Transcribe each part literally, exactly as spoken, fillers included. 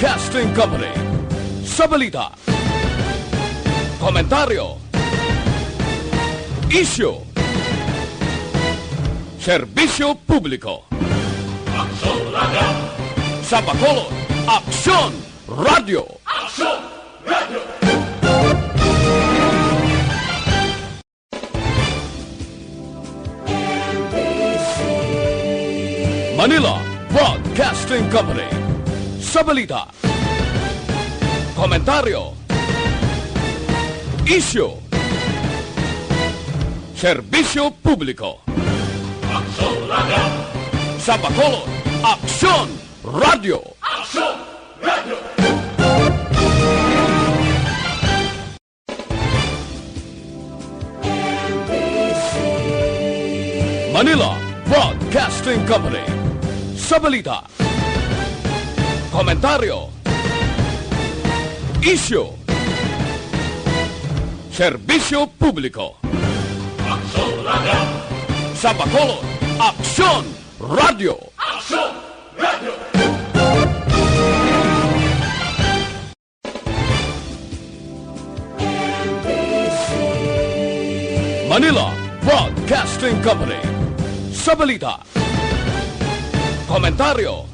Broadcasting Company. Sa balita, komentaryo, isyu, serbisyo publiko. Aksyon Radio! Sa Bacolod, Aksyon Radio! Aksyon Radio! Manila Broadcasting Company. Sa balita, komentaryo, isyu, serbisyo publiko. Aksyon Radio! Sa Bacolod, Aksyon Radio! Aksyon Radio! Manila Broadcasting Company. Sa balita, komentaryo, isyu, serbisyo publiko. Aksyon Radio! Sa Bacolod, Aksyon Radio! Aksyon Radio! Manila Broadcasting Company. Sa balita, komentaryo,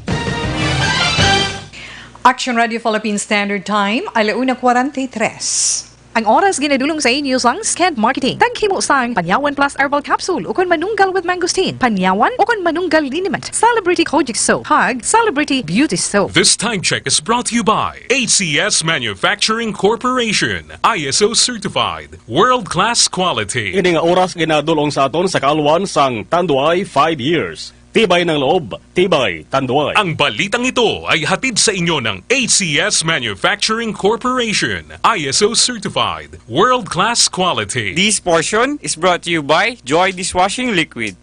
Action Radio Philippine Standard Time, ala una kwarenta y tres. Ang oras ginadulong sa inyo sang Sked Marketing. Taghimo sang Panyawan Plus Herbal Capsule ukon Manunggal with Mangosteen, Panyawan ukon Manunggal Liniment, Celebrity Kojic Soap, kag Celebrity Beauty Soap. This time check is brought to you by A C S Manufacturing Corporation, I S O certified, world-class quality. Ini nga oras ginadulong sa aton sa kaalwan sang Tanduay five years. Tibay ng loob, tibay, Tanduay. Ang balitang ito ay hatid sa inyo ng A C S Manufacturing Corporation, I S O certified, world-class quality. This portion is brought to you by Joy Dishwashing Liquid.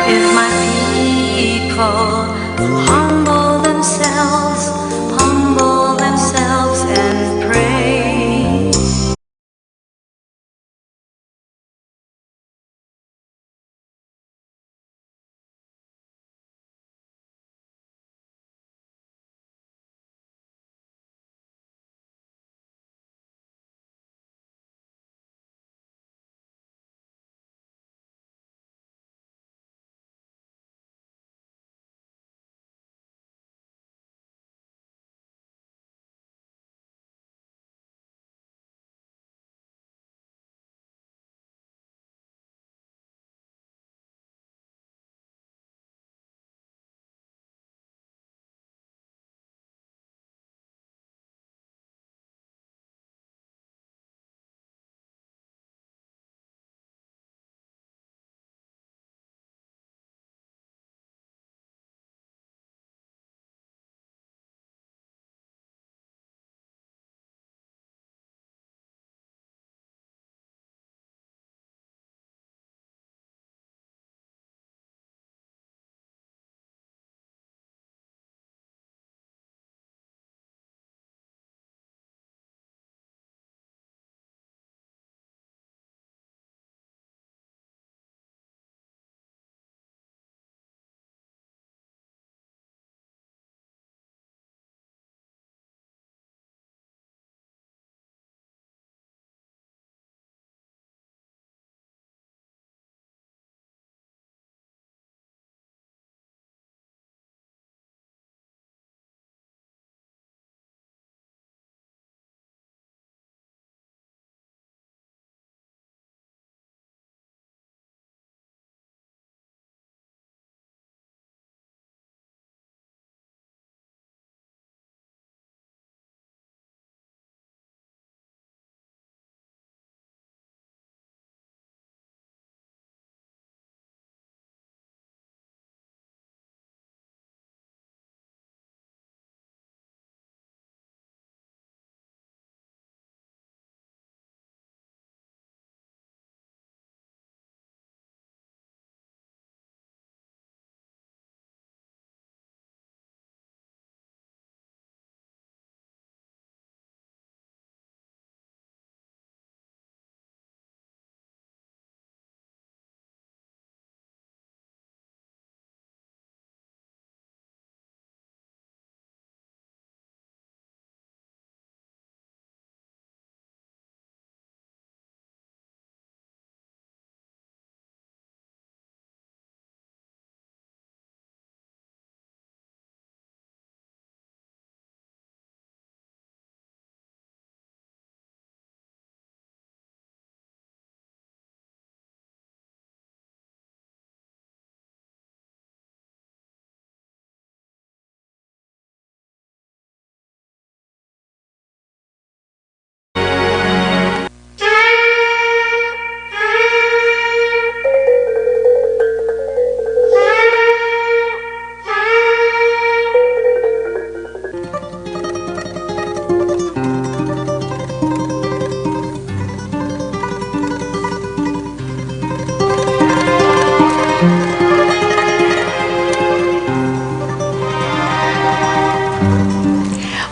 If my people will humble themselves, humble themselves and pray.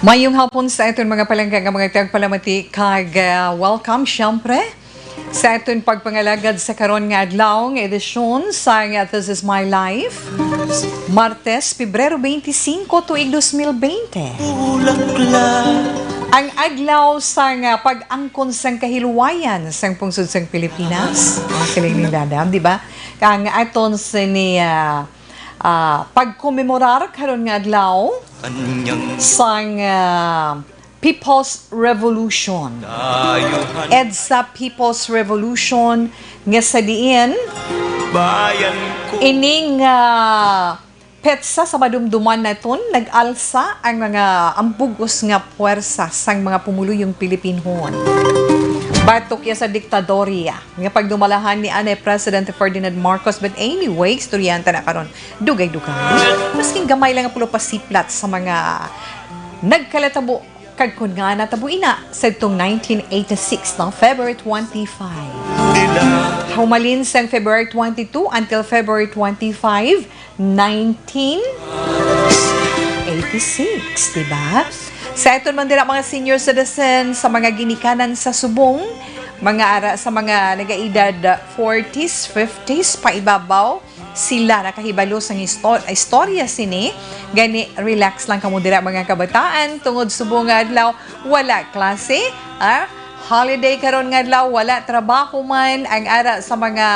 Mayong hapon sa aton mga palangga nga mga tagpalamati kag, ah, welcome, siyempre, sa aton pagpangalagad sa karon nga adlaw nga edisyon sa nga This Is My Life, Martes, Pebrero twenty-five, tuig dos mil bente. Ang adlaw sa nga pag-angkon sang kahilwayan sang pungsod sang Pilipinas. Ang kiling ni Dadam, di ba? Ang aton sini, ah, ah, pagkomemorar karon nga adlaw sang, ah, People's Revolution. EDSA People's Revolution nga sa diin ining, ah, petsa sa madumduman naton nag-alsa ang mga, ang bug-os nga puwersa sang mga pumuluyong Pilipinhon batok ya sa diktadorya nga pagdumalahan ni anay Presidente Ferdinand Marcos. But anyway, istoryanta na karon. Dugay-dugay. Maskin gamay lang ang pulupasiplat sa mga nagkalatabo kag kon nga natabo ina sa itong nineteen eighty-six, no? February twenty-five. Humalin sang February twenty-two until February twenty-five, nineteen eighty-six, di ba? Sa aton man dira mga senior citizen sa mga ginikanan sa subong, mga ara sa mga nagaedad forties, fifties, paibabaw, sila nakahibalo sang isto-, istorya sini. Gani, relax lang kamo dira, mga kabataan, tungod subong nga adlaw wala klase, ah, holiday karon nga adlaw, wala trabaho man. Ang ara sa mga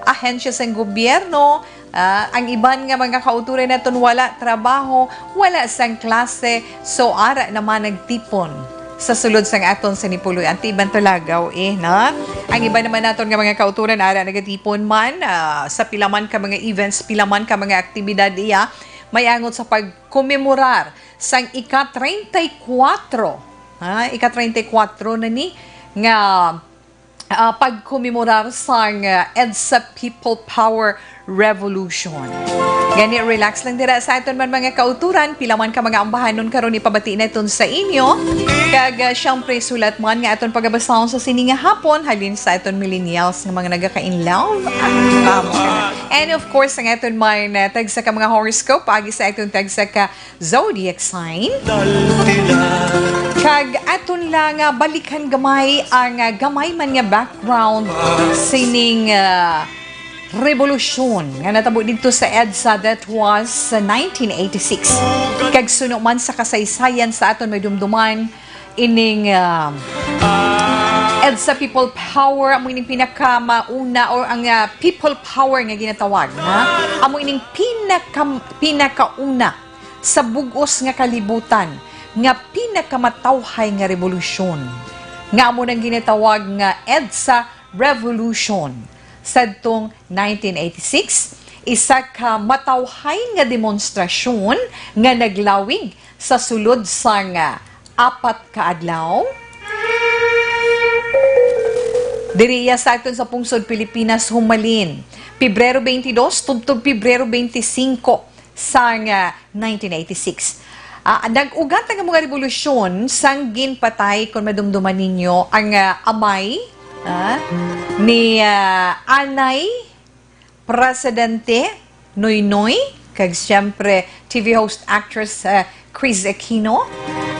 ahensya sang gobyerno, ah, ang iban nga mga kautoran naton wala trabaho, wala sang klase, so ara naman nagtipon sa sulod sang aton sini puloy-an. Ti iban to lagaw, eh, na? Ang iban naman naton nga mga kautoran, ara nagatipon man, ah, sa pila man ka mga events, pila man ka mga aktibidad iya, may angot sa pagkomemorar sang ika treinta y cuatro, ha? Ika treinta y cuatro na ni nga, ah, pagkomemorar sang, ah, EDSA People Power Revolution. Gani, relax lang dira sa aton man mga kautoran. Pila man ka mga ambahanon karon ipabati naton sa inyo. Kag, ah, siyempre, sulat man nga aton pagabasahon sa sini nga hapon, halin sa aton millennials nga mga nagaka-in love. Ah, ah, and of course, ang aton man, ah, tagsa ka mga horoscope, agi sa aton tagsa ka zodiac sign. Kag aton lang, ah, balikan gamay ang, ah, gamay man nga background sining, ah, rebolusyon nga natabo didto sa EDSA, that was sa nineteen eighty-six. Kag suno man sa kasaysayan sa aton madumduman, ining, ah, EDSA People Power, amo ining pinakamauna, or ang, ah, People Power nga ginatawag, ha? Amo ining pinaka-, pinakauna sa bug-os nga kalibutan nga pinakamatawhay nga rebolusyon, nga amo nang ginatawag nga EDSA Revolution. Sadtong nineteen eighty-six, isa ka matawhay nga demonstrasyon nga naglawig sa sulod sang apat ka adlaw. Diri iya sa aton sa pungsod Pilipinas humalin Pebrero twenty-dos tubtob Pebrero twenty-five sang, ah, nineteen eighty-six. Ah, nag-ugat ang mga rebolusyon sang ginpatay, kung madumduman ninyo, ang, ah, amay, ah, ni, ah, anay Presidente Noynoy, kag siyempre T V host actress, ah, Chris Aquino,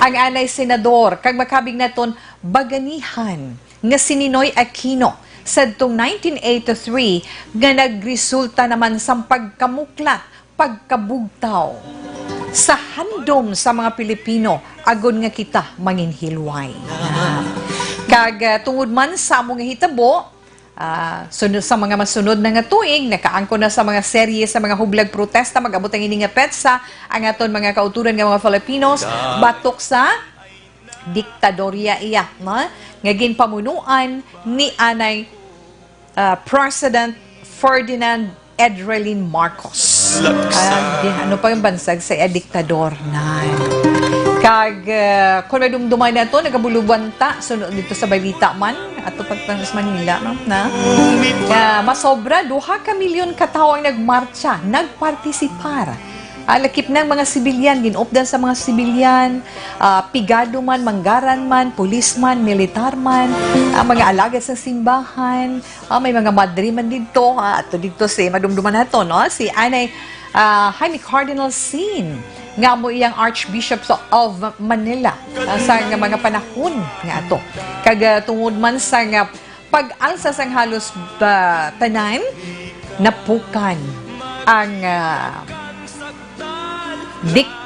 ang anay senador, kag makabig naton baganihan nga si Ninoy Aquino sadtong nineteen eighty-three, nga nagresulta naman sang pagkamuklat, pagkabugtaw sa handom sa mga Pilipino agod nga kita manginhilway. Ah. Kag, ah, tungod man sa amo nga hitabo, ah, sunod sa mga masunod na nga tuig, nakaangkon na sa mga serye sa mga hublag protesta, mag-abot ang ini nga petsa ang aton mga kauturan nga mga Filipinos batok sa diktadorya iya, no? Nga ginpamunuan ni anay, ah, President Ferdinand Edrelin Marcos. Ah, di, ano pa yung bansag sa iya, diktador na. Kag, ah, kung madumduman na to, nagabuluban ta, sunod dito sa balita man, ato pagtangos Manila, no? Na, nga masobra, duha ka milyon ka tawo ang nagmarcha, nagpartisipar. Ah, lakip na ang mga sibilyan, ginupdan sa mga sibilyan, ah, pigado man, manggaran man, pulis man, militar man, ang mga alagad sa simbahan, ah, may mga madre man didto, ah, ato didto si madumduman nato, no? Si Anay, ah, Jaime Cardinal Sin, nga amo iyang Archbishop of Manila, ah, sa nga mga panahon nga ato. Kag, ah, tungod man sa nga pag-alsa sang halos ba tanan, napukan ang, ah, dik-,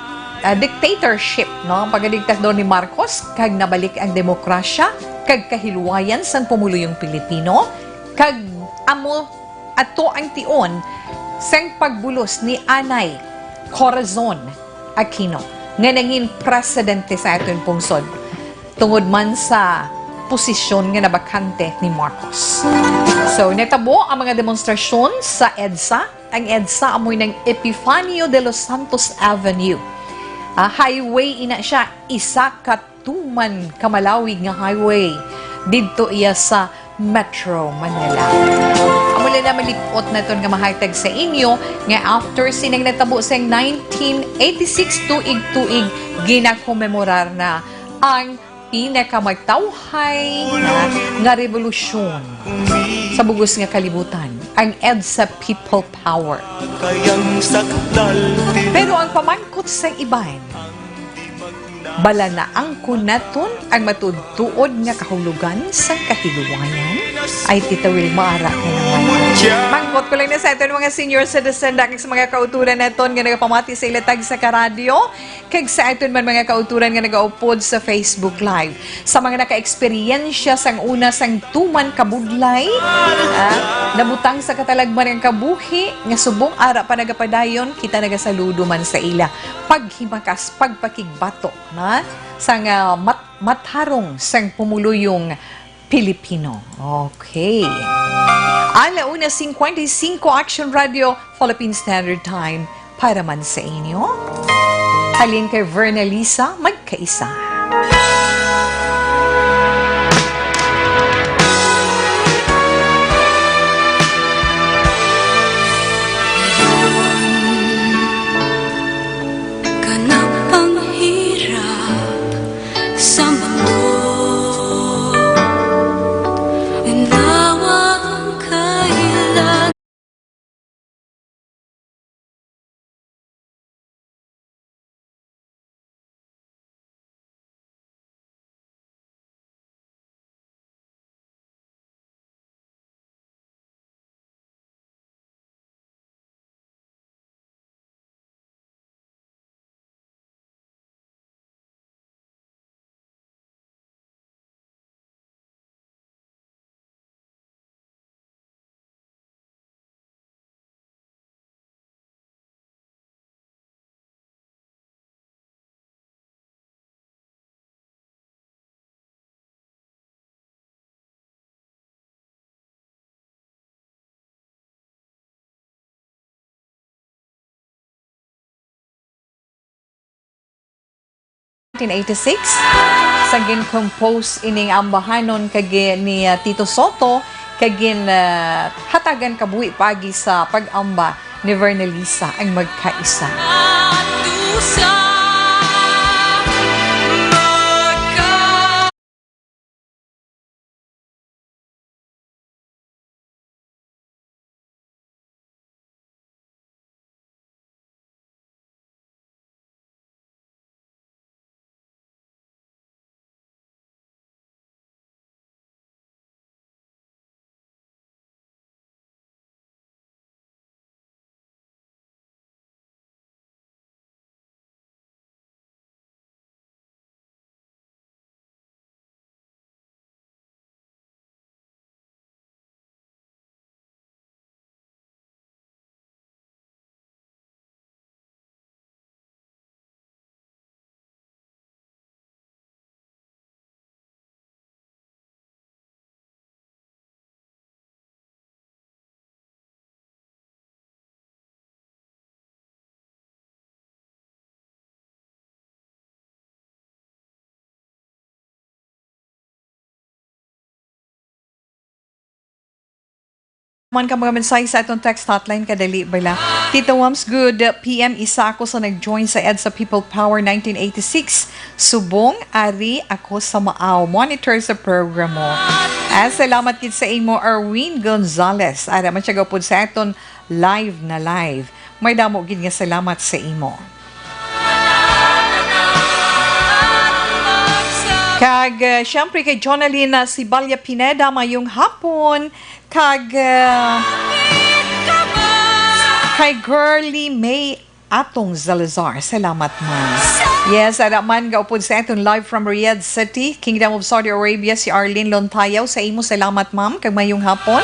ah, dictatorship, no, ang pagkadiktador ni Marcos, kag nabalik ang demokrasya kag kahilwayan sang pumuluyong Pilipino, kag amo ato ang tion sang pagbulos ni Anay Corazon Aquino, nga nangin presidente sa aton pungsod, tungod man sa posisyon nga nabakante ni Marcos. So, natabo ang mga demonstrasyon sa EDSA. Ang EDSA amoy nang Epifanio de los Santos Avenue. Ah, highway ina siya, isa ka tuman ka malawig nga highway. Didto iya sa Metro Manila. Amo lang na malipot naton nga mahatag sa inyo nga after sining natabo sa nineteen eighty-six, tuig-tuig ginakomemorar na ang pinakamatawhay nga, nga revolusyon sa bug-os nga kalibutan, ang EDSA People Power. Pero ang pamangkot sa iban, bala naangkon naton ang matuod-tuod nga kahulogan sang kahilwayan? Ay, Tita Wilma, ara ka naman. Mangkot ko lang na sa aton mga senior citizen, dakag sa mga kauturan naton nga nagapamati sa ila tagsa ka radyo, kag sa aton man mga kauturan nga nagaupod sa Facebook Live. Sa mga nakaeksperyensya sang una sang tuman kabudlay, ah, nabutang sa katalagman ang kabuhi, nga subong ara pa nagapadayon, kita nagasaludo man sa ila paghimakas, pagpakigbatok na sang, ah, mat-, matarong sang pumuluyong Pilipino. Okay. Ala una cincuenta y cinco, Action Radio, Philippine Standard Time, para man sa inyo. Halin kay Vernalisa, magkaisa. Kanang panghirap sa mundo, unawa ang kaila. Nineteen eighty-six, sa gin-compose ining ambahanon kag ni, ah, Tito Soto, kag gin, ah, hatagan kabuhi paagi sa pag-amba ni Vernalisa ang magkaisa. Man ka mga mensahe sa atong text hotline, kadali bala. Tito Wams, good P M. Isa ako sa nag-join sa EDSA People Power nineteen eighty-six. Subong, ari ako sa Maaw. Monitor sa programo. Ah, salamat gid sa imo, Erwin Gonzalez. Ara man siya gapod sa aton live na live. May damo gid nga salamat sa imo. Kag, uh, syempre kay Jonalyn, uh, Sibalya Pineda, mayong hapon. Kag, uh, kay Girly May Atong Zalazar, salamat, ma'am. Yes, ara man gaupod sa aton live from Riyadh City, Kingdom of Saudi Arabia, si Arlene Lontayaw. Sa imo, salamat, ma'am, kag mayong hapon.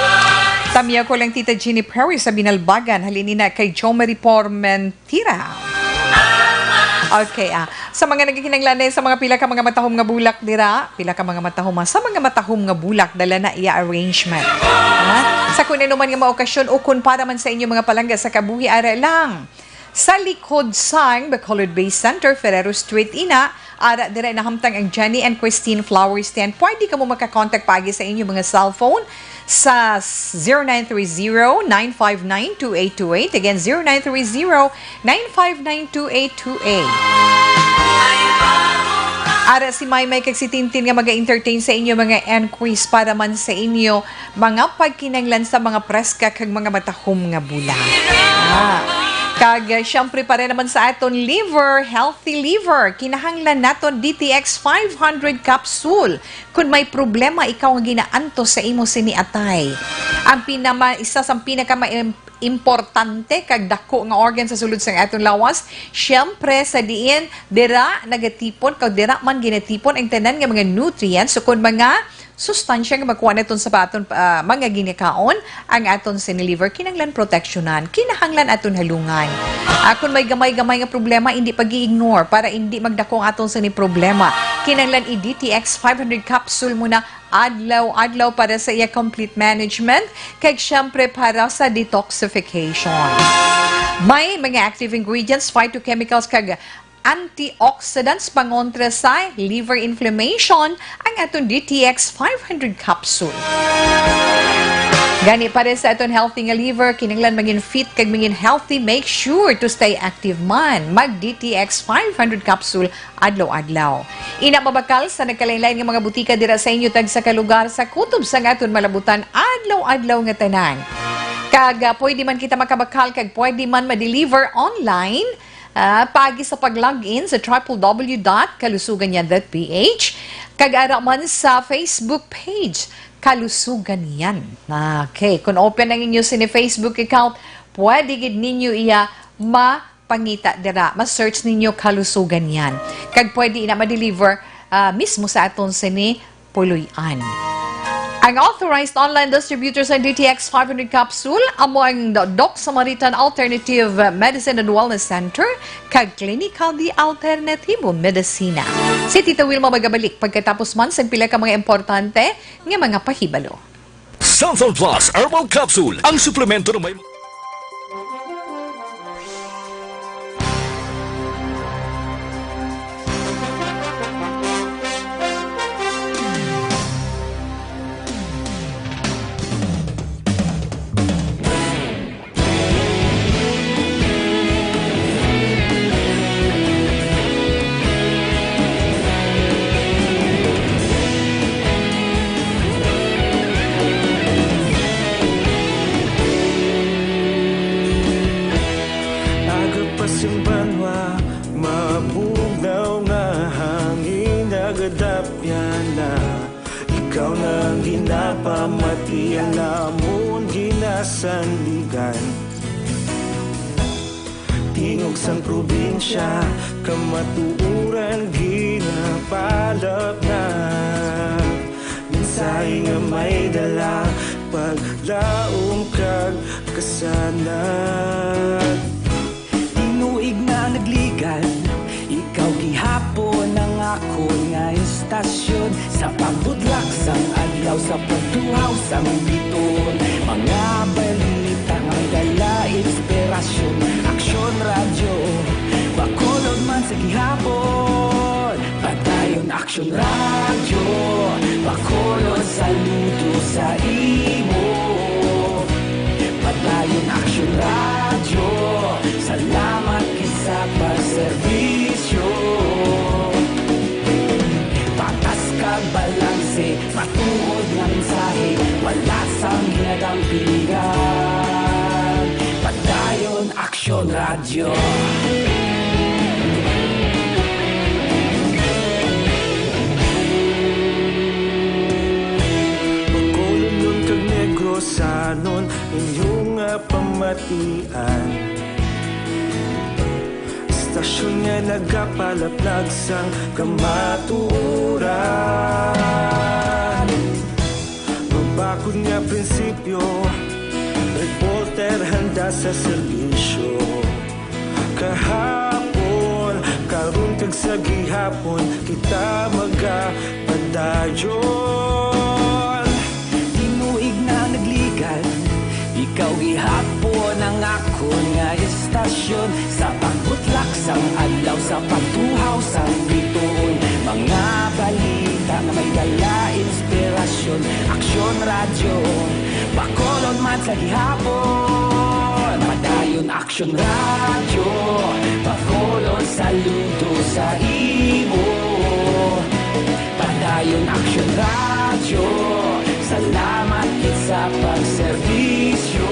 Tamya ko lang, Tita Jeannie Perry sa Binalbagan. Halin ina kay Jo Marie Pormentira. Okay, ah. Sa mga nagakinanglan sa mga pila ka mga matahom nga bulak dira, pila ka mga matahom, ah, sa mga matahom nga bulak, dala na iya arrangement. Ha? Sa kun ano man nga mga okasyon, ukon para man sa inyo mga palangga sa kabuhi, ara lang. Sa likod sang Bacolod Bay Center, Ferrero Street, ina, ara dira nahamtang ang Jenny and Christine Flower Stand. Pwede kamo makakontak paagi sa inyo mga cellphone sa zero nine three zero, nine five nine, two eight two eight. Again, zero nine three zero, nine five nine, two eight two eight. Ara si Maymay kag si Tintin nga maga-entertain sa inyo mga enquiries para man sa inyo mga pagkinanglan sa mga preska kag mga matahom nga bulak. Ah. Kag, uh, syempre, para naman sa aton liver, healthy liver, kinahanglan naton D T X five hundred capsule. Kung may problema ikaw nga ginaantos sa imo sini, atay, ang pinama-, isa sa pinaka importante kag dako nga organ sa sulod sang aton lawas, siyempre, sa diin dira nagatipon, kag dira man ginatipon ang tanan nga mga nutrients, o kon mga sustansya nga makuha naton sa aton, ah, mga ginikaon, ang aton sini liver kinahanglan proteksyonan, kinahanglan aton halungan. Ah, kung may gamay-gamay nga problema, hindi pag-i-ignore para hindi magdako ang aton sini problema. Kinahanglan i-D T X five hundred capsule muna adlaw-adlaw para sa iya complete management, kag siyempre para sa detoxification. May mga active ingredients, phytochemicals, kag antioxidants pangontra sa liver inflammation ang aton D T X five hundred capsule. Gani, para sa aton healthy nga liver, kinahanglan mangin fit kag mangin healthy, make sure to stay active man. Mag D T X five hundred capsule adlaw-adlaw. Ina mabakal sa nagkalain-lain nga mga butika dira sa inyo tagsa ka lugar sa kutob sang aton malabutan adlaw-adlaw nga tanan. Kag, ah, pwede man kita makabakal kag pwede man ma-deliver online, ah, paagi sa pag-log in sa triple W dot kalusugan yan dot P H, kag ara man sa Facebook page, Kalusugan Yan. Okay, kung open ang inyo sini Facebook account, pwede gid ninyo iya ma- pangita dira. Ma-search ninyo Kalusugan Yan. Kag pwede ina ma-deliver, ah, mismo sa aton sini puloy-an. Ang authorized online distributor sa D T X five hundred capsule amo ang Do-, Doc Samaritan Alternative Medicine and Wellness Center kag Klinika de Alternatibo Medicina. Si Tita Wilma magabalik pagkatapos man sang pila ka mga importante nga mga pahibalo. Sansan Plus Herbal Capsule, ang suplemento na may Aga pa sing banwa, mabugnaw nga hangin, nagadapyan na. Ikaw na ang ginapamati, ang amon ginasandigan. Tingog sang probinsya, kamatuoran ginapalapnap. Mensahe nga may dala, paglaom kag kasanag. Tinuig na nagligad, ikaw gihapon ang akon nga istasyon. Sa pagbudlak sang adlaw, sa pagtuhaw sang biton, mga balita nga dala inspirasyon. Aksyon Radyo, Bacolod man sa gihapon. Padayon Aksyon Radyo, Bacolod, saludo sa imo. Padayon Aksyon Radyo, salamat gid sa pagserbisyo. Patas kag balanse, matuod nga mensahe, wala sang ginadampigan. Padayon Aksyon Radyo. Anon inyo nga pamatian, istasyon nga nagapalaplag sang kamatuoran. Mabakod nga prinsipyo, reporter handa sa serbisyo. Kahapon, karon kag sa gihapon, kita magapadayon. Tinuig na nagligad, ikaw gihapon ang akon nga istasyon. Sa pagbutlak sang adlaw, sa pagtuhaw sang bituon, mga balita nga may dala inspirasyon. Aksyon Radyo, Bacolod man sa gihapon. Padayon Aksyon Radyo, Bacolod, saludo sa imo. Padayon Aksyon Radyo, salamat gid sa pagserbisyo.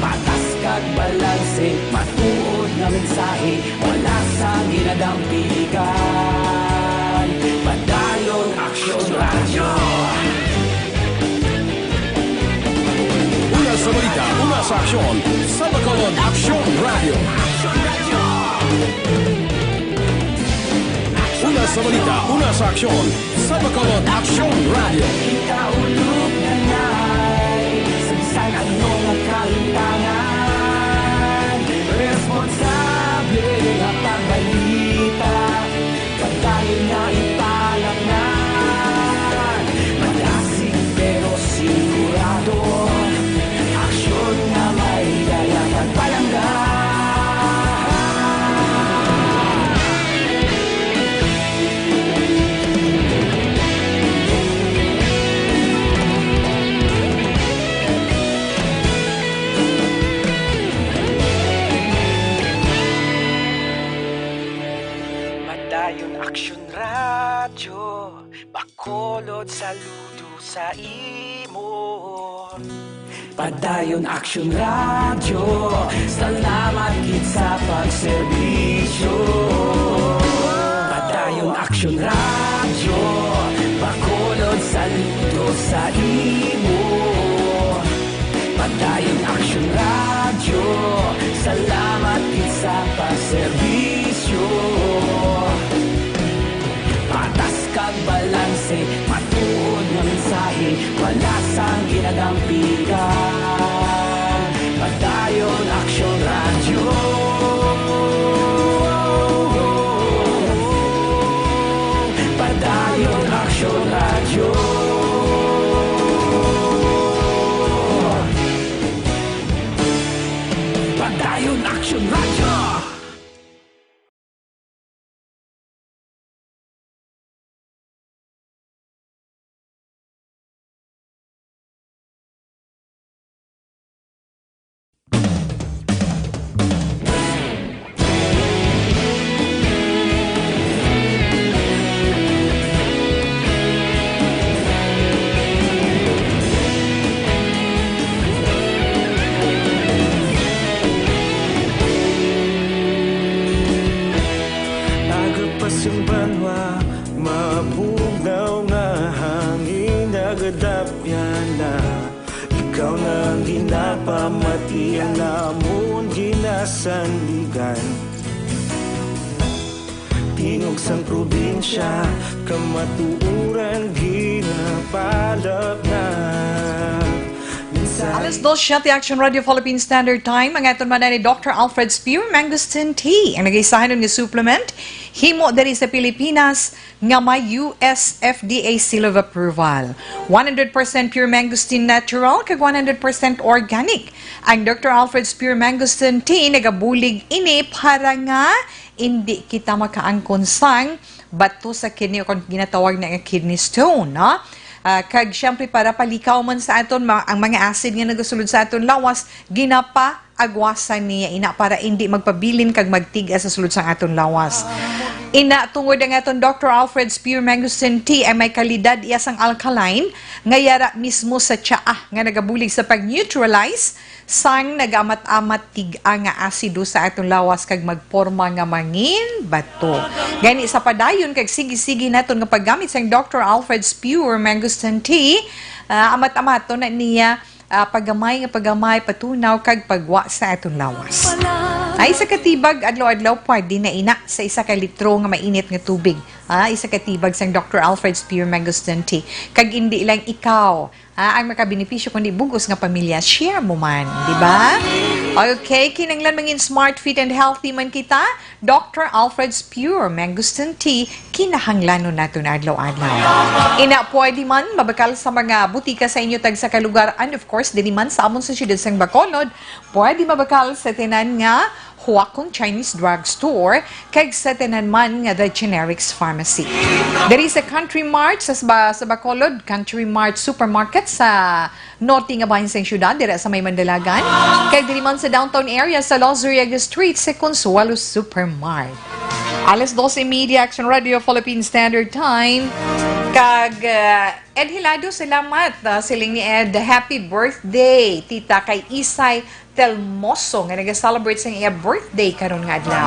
Patas kag balanse, matuod nga mensahe, wala sang ginadampigan. Padayon Aksyon Radyo. Una sa balita, una sa aksyon, sa Bacolod Aksyon Radyo. Una sa balita, una sa aksyon, sa Bacolod Aksyon Radyo. Kita ulog nanay, sa bisan ano nga kalintangan, responsable nga pagbalita. Padayon nga ipalatnan, madasig pero sigurado. Aksyon nga may dala kag palangga. Padayon Aksyon Radyo, Bacolod, saludo sa imo. Padayon Aksyon Radyo, salamat gid sa pagserbisyo. Padayon Aksyon Radyo, Bacolod, saludo sa imo. Padayon Aksyon Radyo, salamat gid sa pagserbisyo. Patas kag balanse, matuod nga mensahe, wala sang ginadampigan. Padayon Aksyon Radyo. Padayon Aksyon Radyo. Padayon Aksyon Radyo. Aga pa sing banwa, mabugnaw nga hangin nagadapyan na. Ikaw na ang ginapamati, ang amon ginasandigan. Tingog sang probinsya, kamatuoran ginapalap na. Minsan Alas dos siyete, Action Radio Philippine Standard Time. Ang aton man ni Doctor Alfred Spear Mangosteen Tea, ang nagaisahanon nga supplement, himo diri sa Pilipinas, nga may U S F D A seal of approval. One hundred percent pure mangosteen natural kag one hundred percent organic. Ang Doctor Alfred Spear Mangosteen Tea nagabulig ini para nga indi kita makaangkon sang bato sa kidney o kon ginatawag na nga kidney stone, no? Ah, kag siyempre, para palikaw man sa aton ma-, ang mga acid nga nagasulod sa aton lawas, ginapa agwasan niya ina para indi magpabilin kag magtig-a sa sulod sang aton lawas. Ina, tungod ang aton Doctor Alfred Spear Mangosteen Tea ay may kalidad iya sang alkaline, nga yara mismo sa tsaa nga nagabulig sa pag-neutralize sang nagamat-amat tig-a nga asido sa aton lawas kag magporma nga mangin bato. Gani, sa padayon kag sige-sige naton nga paggamit sang Doctor Alfred Spear Mangosteen Tea, Ah, amat-amaton na niya, ah, pagamay nga pagamay, patunaw, kag pagwa sa aton lawas. Ay, sa katibag, adlaw-adlaw, pwede na ina sa isa ka litro nga mainit nga tubig. Ah, isa ka tibag sang Doctor Alfred's Pure Mangosteen Tea. Kag indi lang ikaw, ah, ang makabenepisyo, kundi bugos nga pamilya. Share mo man, di ba? Okay, kinahanglan mangin smart, fit, and healthy man kita. Doctor Alfred's Pure Mangosteen Tea, kinahanglanon naton adlaw-adlaw. Ina, pwede man mabakal sa mga butika sa inyo tagsa ka lugar, and of course, diri man sa amon sa siyudad sang Bacolod, pwede mabakal sa tanan nga Huakong Chinese Drugstore, kag sa tanan man nga The Generics Pharmacy. Diri sa Country Mart sa, Sba- sa Bacolod, Country Mart Supermarket sa norte nga bahin sang siyudad, dira sa may Mandalagan, kag diri man sa downtown area sa Los Riegos Street sa Consuelo Supermart. Alas dos y media, Action Radio Philippine Standard Time. Kag, uh, Ed Hilado, salamat. Uh, siling ni Ed, "Happy birthday, tita, kay Isay Telmoso nga nag-celebrate sa iya birthday karon nga adlaw."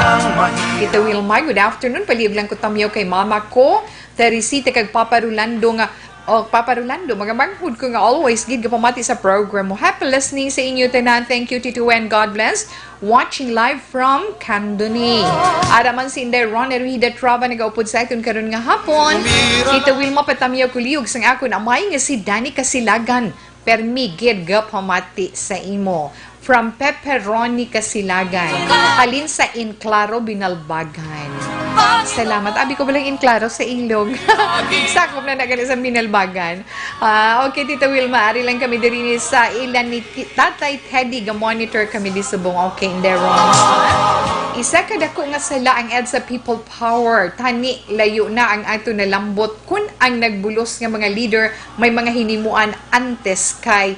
Tita Wilma, good afternoon. Palihog lang ko tamyaw kay mama ko, Teresita, kag Papa Rolando nga, oh, Papa Rolando, mga manghod ko nga always gid gapamati sa program mo. Happy listening sa inyo tanan. Thank you, Tito Wen. God bless. Watching live from Candoni. Ara man si Inday Ron Eruhida Trava nagaupod sa aton karon nga hapon. Tita Wilma, patamyaw ko lihog sang akon amay nga si Danny Kasilagan. Permi gid gapamati sa imo. From Pepperoni Kasilagan. Halin sa Enclaro, Binalbagan. Salamat. Abi ko ba lang Enclaro sa ilog? Sakop na na gani sa Binalbagan. Ah, okay, Tita Wilma, ari lang kami diri ni sa ila ni Ti-, Tatay Teddy, ga-monitor kami di subong. Okay, in the wrong. Isa ka dako nga sala ang EDSA People Power. Tani, layo na ang ato nalambot kun ang nagbulos nga mga leader may mga hinimuan antes kay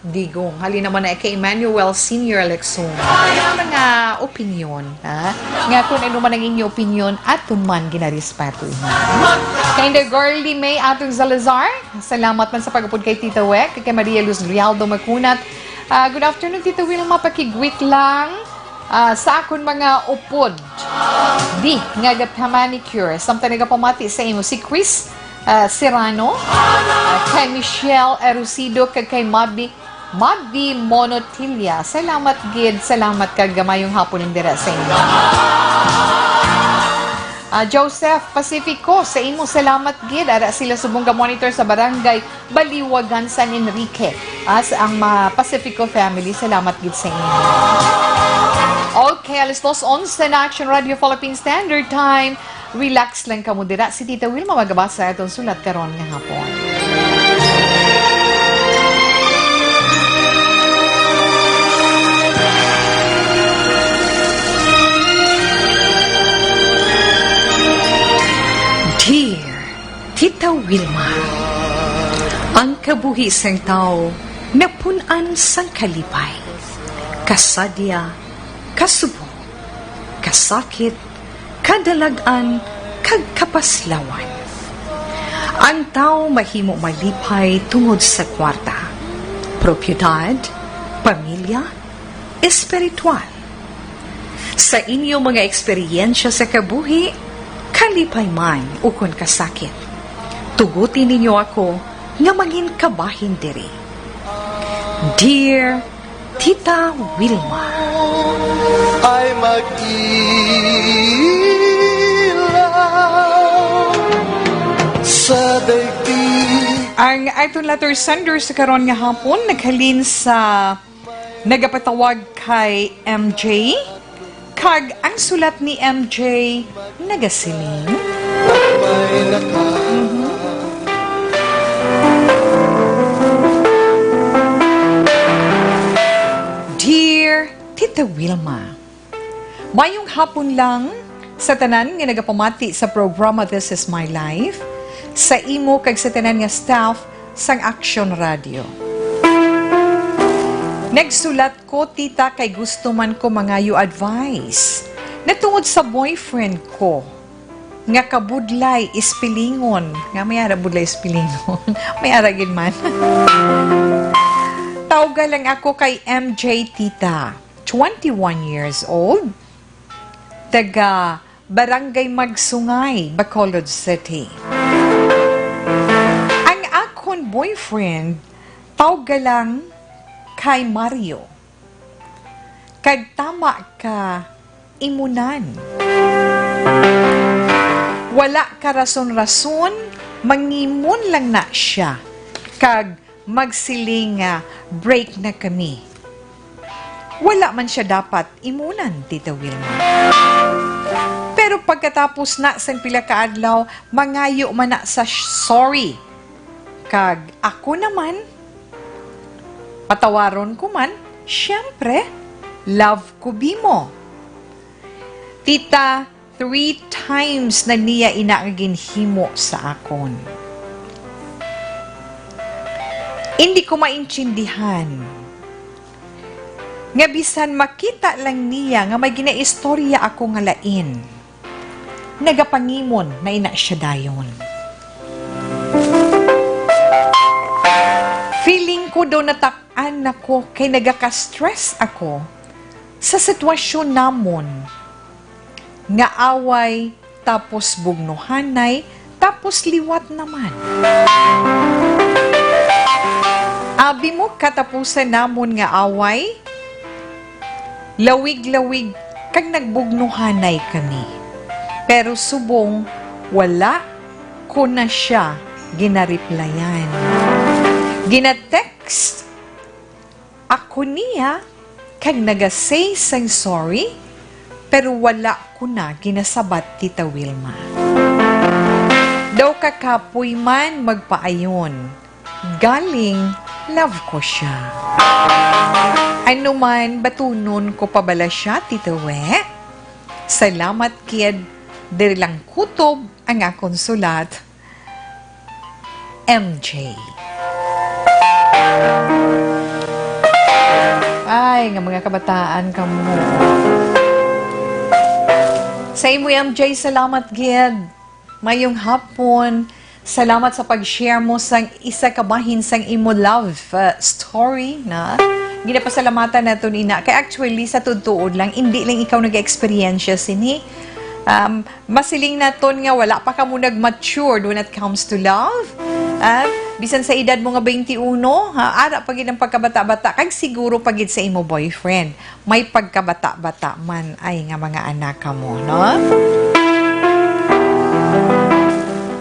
Digong. Halin naman na kay Emmanuel Senior Lexon. Ang mga opinyon, ha? Nga kung ano man ang inyo opinyon, aton man ginarespeto. Kay the girly May atong Salazar, salamat man sa pag-upod kay Tita Wek, kay Maria Luz Grialdo Macunat. Ah, good afternoon, Tita Wilma. Pakigwit lang, ah, sa akon mga upod di nga gapamanicure. Samtang nagapamati sa imo si Chris, ah, Serrano, ah, kay Michelle Erusido, kag kay Mabi, Mabi Monotilla. Salamat gid, salamat kag mayong hapon dira sa inyo. Ah, Joseph Pacifico, sa imo salamat gid. Ara sila subong ga-monitor sa barangay Baliwagan, San Enrique. As ang mga Pacifico family, salamat gid sa inyo. Okay, alas dos onse na, Action Radio Philippine Standard Time. Relax lang kamo dira. Si Tita Wilma magabasa atong sulat karon nga hapon. Dear Tita Wilma, ang kabuhi sang tawo napun-an sang kalipay, kasadya, kasubong, kasakit, kadalag-an, kag kapaslawan. Ang tawo mahimo malipay tungod sa kwarta, propiedad, pamilya, espiritual. Sa inyo mga eksperyensya sa kabuhi, kalipay man ukon kasakit, tuguti ninyo ako nga mangin kabahin diri. Dear Tita Wilma. Ay mag-ilaw sa daigdig. Ang aton letter sender sa karon nga hapon naghalin sa nagapatawag kay M J, kag ang sulat ni M J nagasiling. Mhm. Dear Tita Wilma, mayong hapon lang sa tanan nga nagapamati sa programa This Is My Life, sa imo kag sa tanan nga staff sang Action Radio. Nagsulat ko, tita, kay gusto man ko mangayo advice natungod sa boyfriend ko nga kabudlay ispilingon. Nga may ara budlay ispilingon. May ara gid man. Tawga lang ako kay M J, tita. Twenty-one years old. Taga Barangay Magsungay, Bacolod City. Ang akon boyfriend, tawga lang kay Mario. Kag tama ka, imunan. Wala ka rason-rason, mangimon lang na siya. Kag magsiling nga, "Break na kami." Wala man siya dapat imunan, Tita Wilma. Pero pagkatapos na sang pila ka adlaw, mangayo man na sa sh-, sorry. Kag ako naman, patawaron ko man, siyempre, love ko bimo. Tita, three times na niya ina nga ginhimo sa akon. Hindi ko maintindihan nga bisan makita lang niya nga may ginaistorya ako nga lain, nagapangimon na ina siya dayon. Feeling ko daw natak-an ako kay nagaka-stress ako sa sitwasyon namon nga away, tapos bugnuhanay, tapos liwat naman. Abi mo katapusan namon nga away? Lawig-lawig kag nagbugnuhanay kami. Pero subong wala ko na siya ginareplyan. Gina-text ako niya kag naga-say sang sorry, pero wala ko na ginasabat, Tita Wilma. Daw kakapoy man magpaayon, galing love ko siya. Ano man, batunon ko pa bala siya, Tita We? Salamat, kid. Diri lang kutob ang akon sulat. M J. Ay, nga mga kabataan kamo. Sa imo, M J, salamat gid. Mayong hapon. Salamat sa pag-share mo sang isa ka bahin sang imo love, uh, story na ginapasalamatan nato nina. Kay actually, sa tuod-tuod lang, hindi lang ikaw nag-eksperyensya sini. Um, Masiling naton nga wala pa kamo nag-matured when it comes to love. Ah, bisan sa edad mo nga twenty-one, ha, ara pa gid ang pagkabata-bata, kag siguro pa gid sa imo boyfriend, may pagkabata-bata man ay nga mga anak kamo, no?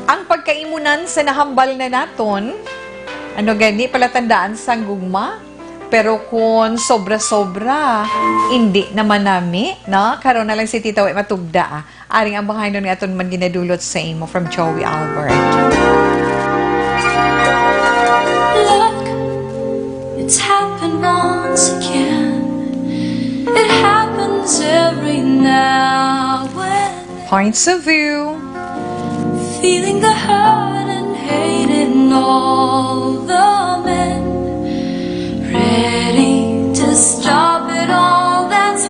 Ang pagkaimunan sa nahambal na naton, ano gani, palatandaan sang gugma? Pero kon sobra-sobra, indi naman nami, no? Karon na lang si Tita We matugda, ah. Aring ang bahanon nga aton man ginadulot sa imo from Joey Albert. Look, it's happened once again. It happens every now and Points of view. Feeling the hurt and hating all the men. Ready to stop it all, that's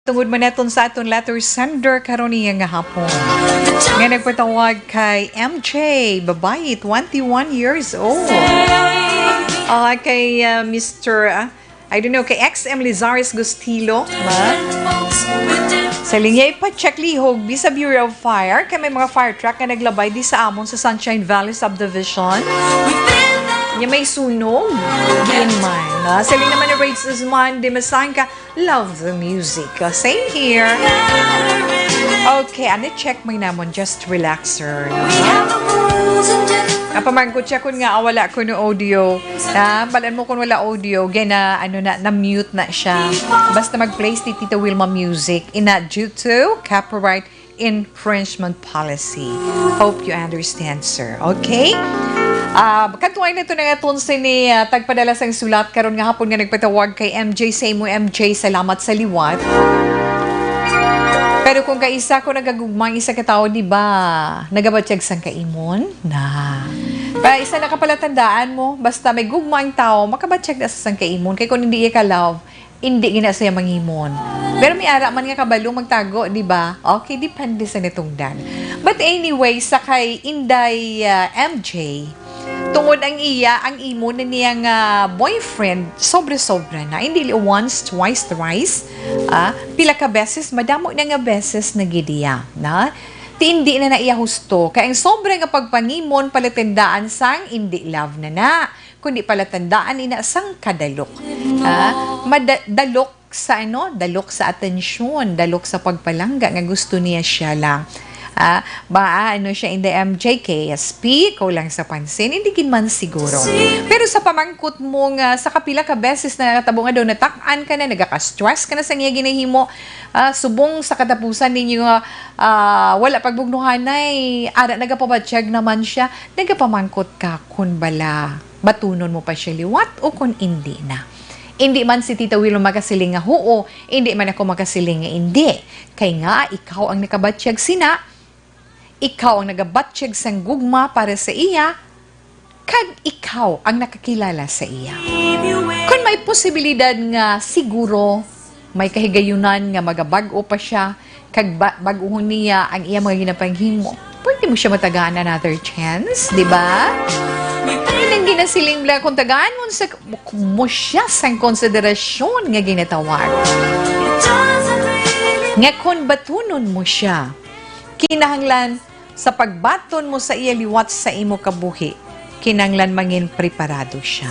Tungod man naton sa aton letter sender karon niya nga hapon. Nga nagpatawag kay M J, babayi, twenty-one years old. Ah, kay, ah, Mister, ah, I don't know, kay X M Lizares Gustilo, ma? Sa linya, ipa-check lihog, bisa Bureau of Fire, kay may mga fire truck nga naglabay di sa amon sa Sunshine Valley Subdivision. Nya may sunog, diin man, ah. Sa linya naman ni Raids Usman, di masangka, Love the music. Uh, same here. Okay, ano check mo namon? Just relaxer. Napamangkot siya kun nga wala ko no audio. Ha? Balan mo kung wala audio. Gana, ano na, na-mute na siya. Basta mag-play si Tita Wilma music. Ina, due to copyright infringement policy. Hope you understand, sir. Okay? Ah, katuway na ito na nga tonsya ni, ah, tagpadala sang sulat karon nga hapon nga nagpatawag kay M J. Sa imo, M J, salamat sa liwat. Pero kung kaisa ko nagagugma ang isa ka tawo, di ba, nagabatyag sang kaimon? Na. Pa, isa na ka pala tandaan mo, basta may gugma ang tawo, makabatyag na sa sang kaimon. Kay kung hindi ka love, hindi gina siya mangimon. Pero may ara man nga kabalo magtago, di ba? Okay, depende sa natungdan. But anyway, sa kay Inday, ah, M J, tungod ang iya, ang imo na niya nga boyfriend, sobra-sobra na. Hindi li once, twice, thrice. Ah, pila ka beses, madamo na nga beses na gid iya, na? Ti hindi na na iya husto. Kay ang sobra nga pagpangimon, palatandaan sang hindi love na na. Kundi palatandaan ina sang kadalok. Ah, mada-, dalok sa ano, dalok sa atensyon, dalok sa pagpalangga nga gusto niya siya lang. Ah, ba, ano siya, in the M J K S P, ko lang sa pansin, hindi gid man siguro. Pero sa pamangkot mo nga sa kapila ka beses na natabo nga daw natak-an ka na, nagaka-stress ka na sa iya ginahimo, ah, subong sa katapusan ninyo nga, ah, wala pagbugnuhanay, ara nagapabatyag naman siya, nagapamangkot ka kun bala batunon mo pa siya liwat o kon indi na. Indi man si Tita Wilma makasiling nga huo, indi man ako makasiling nga indi. Kay nga, ikaw ang nakabatyag sina, ikaw ang nagabatyag sang gugma para sa iya, kag ikaw ang nakakilala sa iya. Kon may posibilidad nga siguro may kahigayunan nga magabag-o pa siya, kag ba-, bag-uhon niya ang iya mga ginapanghimo, pwede mo siya matagaan another chance, di ba? Yun ang ginasiling nila, kung tagaan mo sa, mo siya sang konsiderasyon nga ginatawag. Nga kung batunon mo siya, kinahanglan sa pagbaton mo sa iya liwat sa imo kabuhi, kinahanglan mangin preparado siya.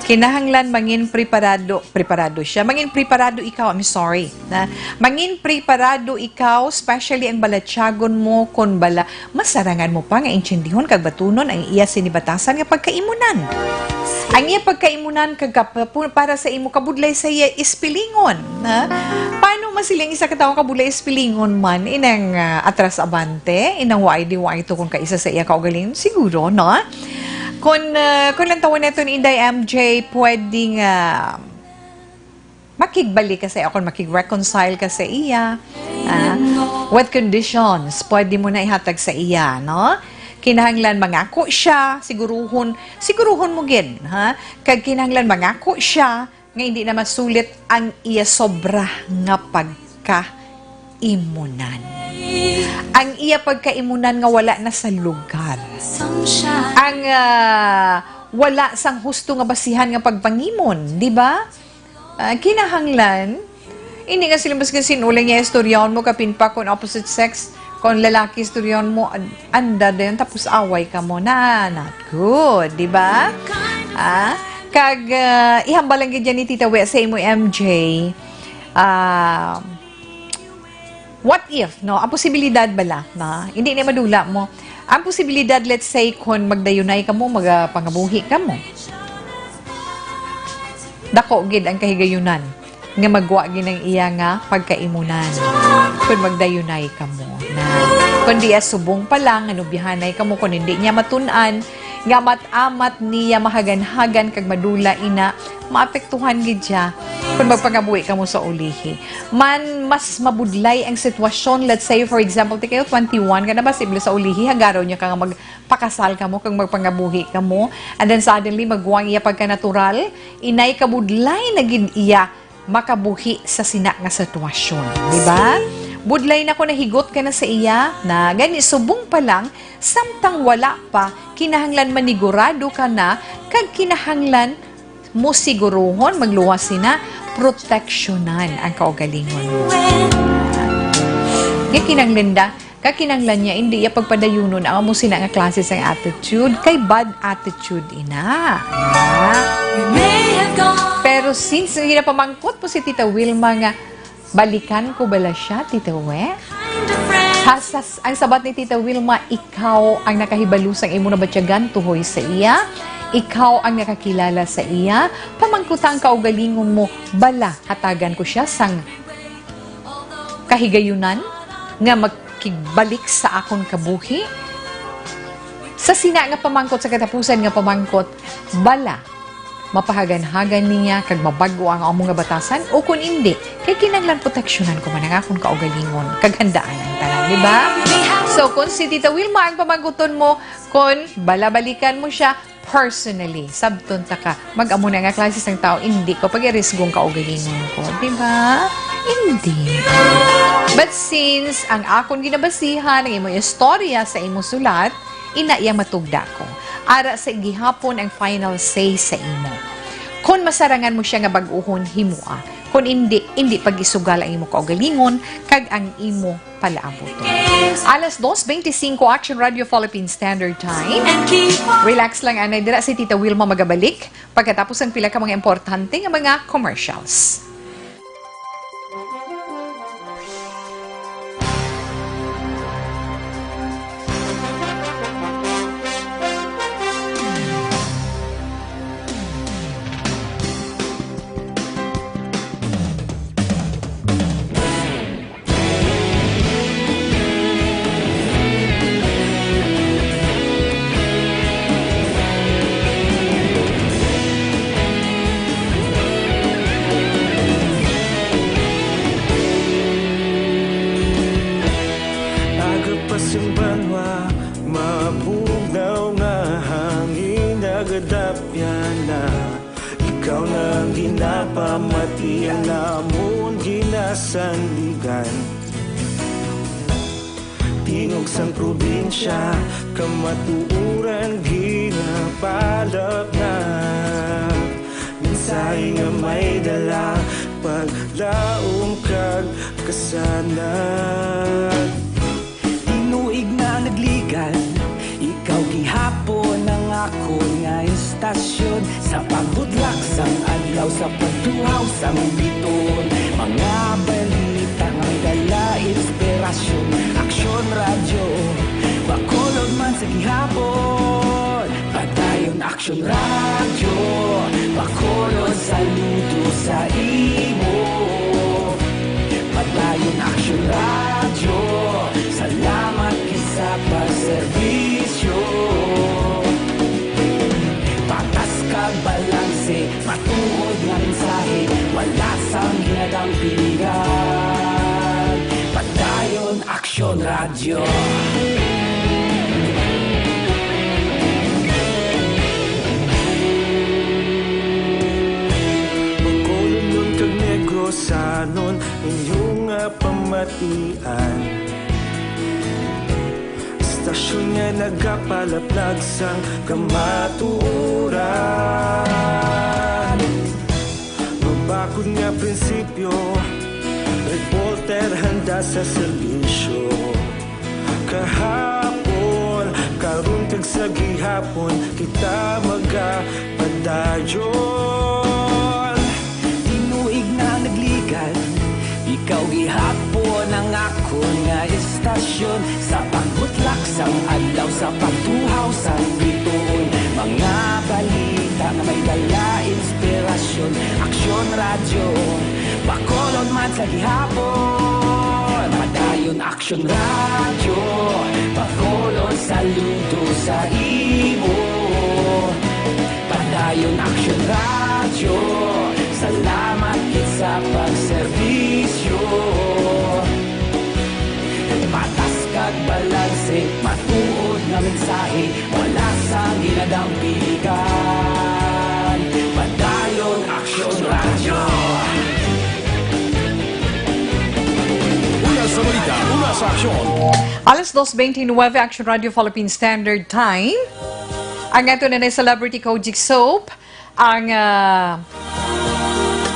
Kinahanglan mangin preparado, preparado siya. Mangin preparado ikaw, I'm sorry, na. Mangin preparado ikaw, especially ang balatyagon mo, kon bala, masarangan mo pa nga intindihon kag batunon ang iya sini batasan nga pagkaimunan. Ang iya pagkaimunan kag kap-, pu-, para sa imo kabudlay sa iya ispilingon, na. Paano masiling isa ka tawo kabudlay ispilingon man, inang, ah, atras abante, inang waay di waay to kung kaisa sa iya kaugalingon? Siguro, no? Kung, ah, kung lang tawon nato ni Inday M J, pwede nga makigbalik ka sa iya, kung makig-reconcile ka sa iya, ah, with conditions, pwede mo na ihatag sa iya, no? Kinahanglan mangako siya, siguruhon, siguruhon mo gid, ha? Kag kinahanglan mangako siya nga hindi na masulit ang iya sobra nga pagkaimunan. Ang iya pagkaimunan nga wala na sa lugar. Ang, ah, wala sang husto nga basihan nga pagpangimon, di ba? Ah, kinahanglan, hindi nga sila mas kasin-, ulay niya istoryaon mo, kapin pa kung opposite sex, kung lalaki istoryaon mo, an-, anda din, tapos away ka mo. Na, not good, di ba? Ah, kag, ah, ihambal lang gid yan ni Tita Wea sa imo, M J. Ah, what if, no? Ang posibilidad bala, na hindi na madula mo. Ang posibilidad, let's say, kung magdayunay ka mo, magapangabuhi ka mo. Dako gid ang kahigayunan nga magwa gid ang iya nga pagkaimunan. Kung magdayunay ka mo na. Kung di, ah, subong pa lang, nga nobyahanay ka mo, kung hindi niya matun-an, nga amat-amat niya mahaganhagan kag madula ina, maapektuhan gid siya kung magpangabuhi ka mo sa ulihi. Man, mas mabudlay ang sitwasyon, let's say, for example, ti kayo twenty-one ka na ba, simple sa ulihi, hagaraw niya ka nga magpakasal ka mo kag magpangabuhi ka mo, and then suddenly, magwang iya pagkanatural, inay kabudlay na gid iya makabuhi sa sina nga sitwasyon, di ba? Budlay na ko nahigot ka na sa iya, na gani subong pa lang, samtang wala pa, kinahanglan manigurado ka na, kag kinahanglan mo siguruhon, magluwas sina, proteksyonan ang kaugalingon mo. Nga kinahanglan da, kakinahanglan niya, hindi iya pagpadayunon ang amo sina nga klase sang attitude, kay bad attitude ina. Ah. Pero since ginapamangkot po si Tita Wilma nga, balikan ko bala siya, Tita We? Ha, sa, ang sabat ni Tita Wilma, ikaw ang nakahibalo sang imo nabatyagan tuhoy sa iya. Ikaw ang nakakilala sa iya. Pamangkuta ang kaugalingon mo, bala hatagan ko siya sang kahigayunan nga magkigbalik sa akon kabuhi? Sa sina nga pamangkot, sa katapusan nga pamangkot, bala, mapahaganhagan niya kag mabag-o ang amo nga batasan, o kon indi, kay kinahanglan proteksyonan ko man ang akon kaugalingon kag handaan ang tanan, di ba? So, kon si Tita Wilma ang pamangkuton mo, kon balabalikan mo siya, personally, sabton ta ka, mag-amo na nga klase sang tao, hindi ko pag-irisgong kaugalingon ko, di ba? Hindi. But since ang akon ginabasihan ang imo istorya sa imo sulat, ina iya matugda ko. Ara sa gihapon ang final say sa imo. Kon masarangan mo siya nga bag-ohon, himoa. Kon indi, indi pag-isugal ang imo kaugalingon kag ang imo palaabuton. Alas dos beintisinco, Action Radio Philippine Standard Time. Relax lang, anay. Dira si Tita Wilma magabalik pagkatapos ang pila ka mga importante nga mga commercials. Aga pa sing banwa, mabugnaw nga hangin, nagadapyan na. Ikaw na ang ginapamati, ang amon ginasandigan. Tingog sang probinsya, kamatuoran ginapalapnag. Mensahe nga may dala, paglaom kag kasanag. Tinuig na nagligad, ikaw gihapon ang akon nga istasyon. Sa paghudlak sang adlaw, sa pagtuhaw sang bituon, mga balita nga may dala inspirasyon. Aksyon Radyo, Bacolod man sa gihapon. Padayon Aksyon Radyo, Bacolod, saludo sa imo. Padayon Aksyon Radyo, salamat gid sa pagserbisyo. Patas kag balanse, matuod nga mensahe, wala sang ginadang piligan. Padayon Aksyon Radyo. Bacolodnon kag Negrosanon, inyo nga pamatian. Istasyon nga nagapalaplag sang kamatuoran. Mabakod nga prinsipyo, reporter handa sa serbisyo. Kahapon, karon kag sa gihapon, kita magapadayon. Tinuig na nagligad, ikaw gihapon ang akon nga istasyon. Sa pagbutlak sang adlaw, sa pagtuhaw sang bituon, mga balita nga may dala inspirasyon. Aksyon Radyo, Bacolod man sa gihapon. Padayon Aksyon Radyo, Bacolod, saludo sa imo. Padayon Aksyon Radyo, salamat gid sa pagserbisyo. Patas kag balanse, matuod nga mensahe, wala sang ginadang piligan. Padayon Aksyon Radyo. Alas dos bente nuebe, Action Radio Philippine Standard Time. Ang ato na na Celebrity Kojic Soap, ang, ah,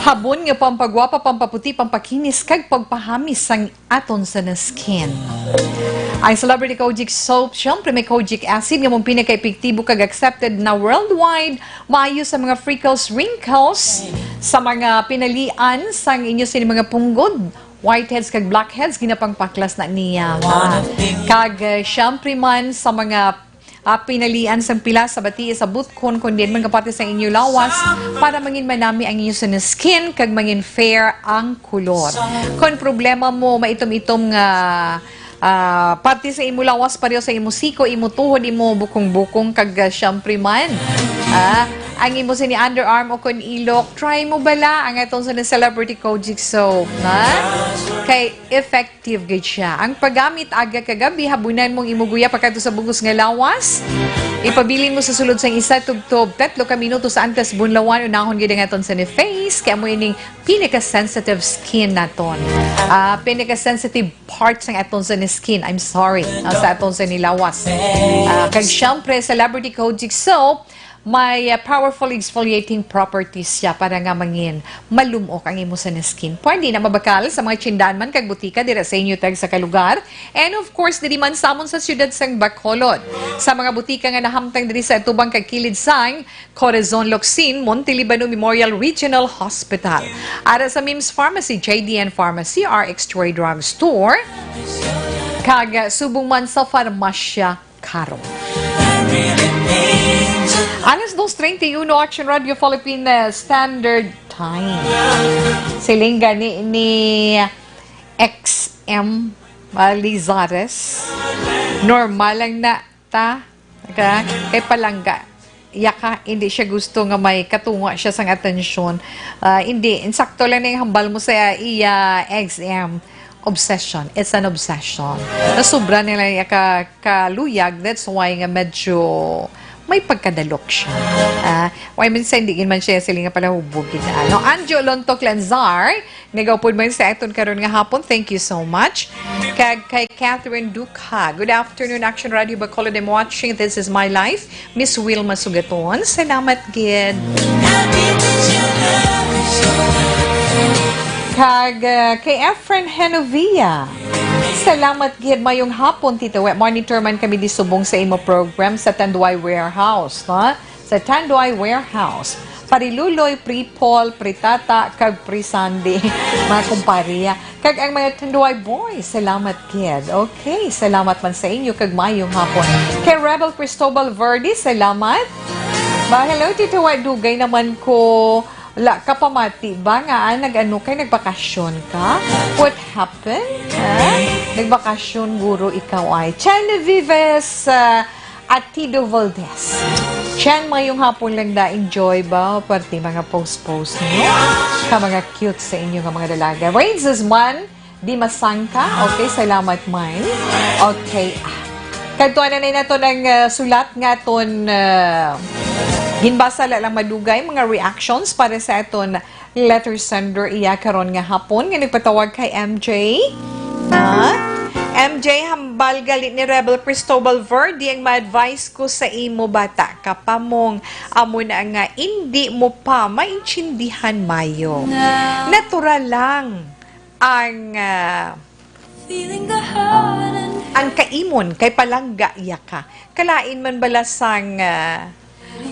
habon nga pampagwapa, pampaputi, pampakinis, kag pagpahamis sang aton sa skin. Ang Celebrity Kojic Soap, syempre may kojic acid nga mong pinaka-epektibo kag accepted na worldwide, maayo sa mga freckles, wrinkles, sa mga pinalian sang inyo sini mga punggod, whiteheads kag blackheads, ginapangpaklas na niya. Ah, kag, eh, syempre man sa mga, ah, pinalian sang pila sa batii sa butkon, kundi man kapati sa inyo lawas, para mangin manami ang inyo sa skin kag mangin fair ang kulor. Kon problema mo, maitom-itom nga, ah, parte sa imo lawas, pareho sa imo siko, imo tuhod, imo bukong-bukong, kag, ah, syempre man, ah, ang imo sini underarm o kon ilok, try mo bala ang atong sa Celebrity Kojic Soap, na? Kay effective gid siya. Ang paggamit aga kag gabi, habunan mong imo guya pagkadto sa bugos nga lawas. Ipabilin mo sa sulod sang isa tubtob tatlo ka minutos antes bunlawan, unahon gid ang aton sa ni face, kay amo ining pinaka-sensitive skin naton. Ah, pinaka-sensitive part sang aton sa ni skin, I'm sorry, ah, sa aton sa ni lawas. Ah, kag syempre, Celebrity Kojic Soap, may, ah, powerful exfoliating properties siya para nga mangin malumok ang imo sa ni skin. Pwede na mabakal sa mga tsindahan man kag butika dira sa inyo tag sa kalugar. And of course, diri man samon sa siyudad sang Bacolod. Sa mga butika nga nahamtang diri sa atubang kag kilid sang Corazon Locsin, Monte Libano Memorial Regional Hospital. Ara sa Mims Pharmacy, J D N Pharmacy, R X Troy Drug Store, kag, ah, subong man sa Farmasya Caro. Alas dos treinta y uno, Action Radio Philippine, uh, Standard Time. Siling gani ni X M Lizares, normal lang na ta, ka, kay palangga. Yaka, hindi siya gusto nga may katunga siya sang atensyon. Ah, hindi, insakto lang ning hambal mo sa iya X M. Obsession. It's an obsession. Nasobra nila iya ka, kaluyag. That's why nga medyo may pagkadalok siya. Ah, why man sa hindi man siya sila nga palahubog gid, ano? Anjo Lontok Lanzar, nagaupod man sa aton karon nga hapon. Thank you so much. Kag kay Catherine Duca. Good afternoon, Action Radio Bacolod. I'm watching This Is My Life. Miss Wilma Sugaton, salamat gid. Kag, uh, kay Efren Henovia, salamat gid. Mayong hapon, Tito We. Monitor man kami di subong sa imo program sa Tanduay Warehouse, no? Sa Tanduay Warehouse. Pariluloy, Pri Paul, Pri Tata, kag Pri Sandy. Mga kumpare, ah. Kag ang mga Tanduay Boys, salamat gid. Okay, salamat man sa inyo, kag maayong hapon. Kay Rebel Cristobal Verde, salamat. Ba, hello, Tito Wa, dugay naman ko la kapamati ba nga, ah, nag-ano kay nagbakasyon ka? What happened? Ah? Nagbakasyon guro ikaw ay. Genevieve, ah, Atido Valdez. Chan, mayong hapon lang da. Enjoy ba? Pwerte mga post-post niyo. Ka mga cute sa inyo nga mga dalaga. Rains is man, di masangka. Okay, salamat man. Okay. Kadto na na naton ang, uh, sulat nga aton, uh, ginbasa la lang madugay, mga reactions para sa aton letter sender iya karon nga hapon nga nagpatawag kay M J. Ha? M J, hambal gali ni Rebel Cristobal Verde, ang ma-advise ko sa imo, bata ka pa mong amo na nga indi mo pa maintindihan mayo. Natural lang ang, ah, ang kaimon kay palangga iya ka. Kalain man bala sang, ah,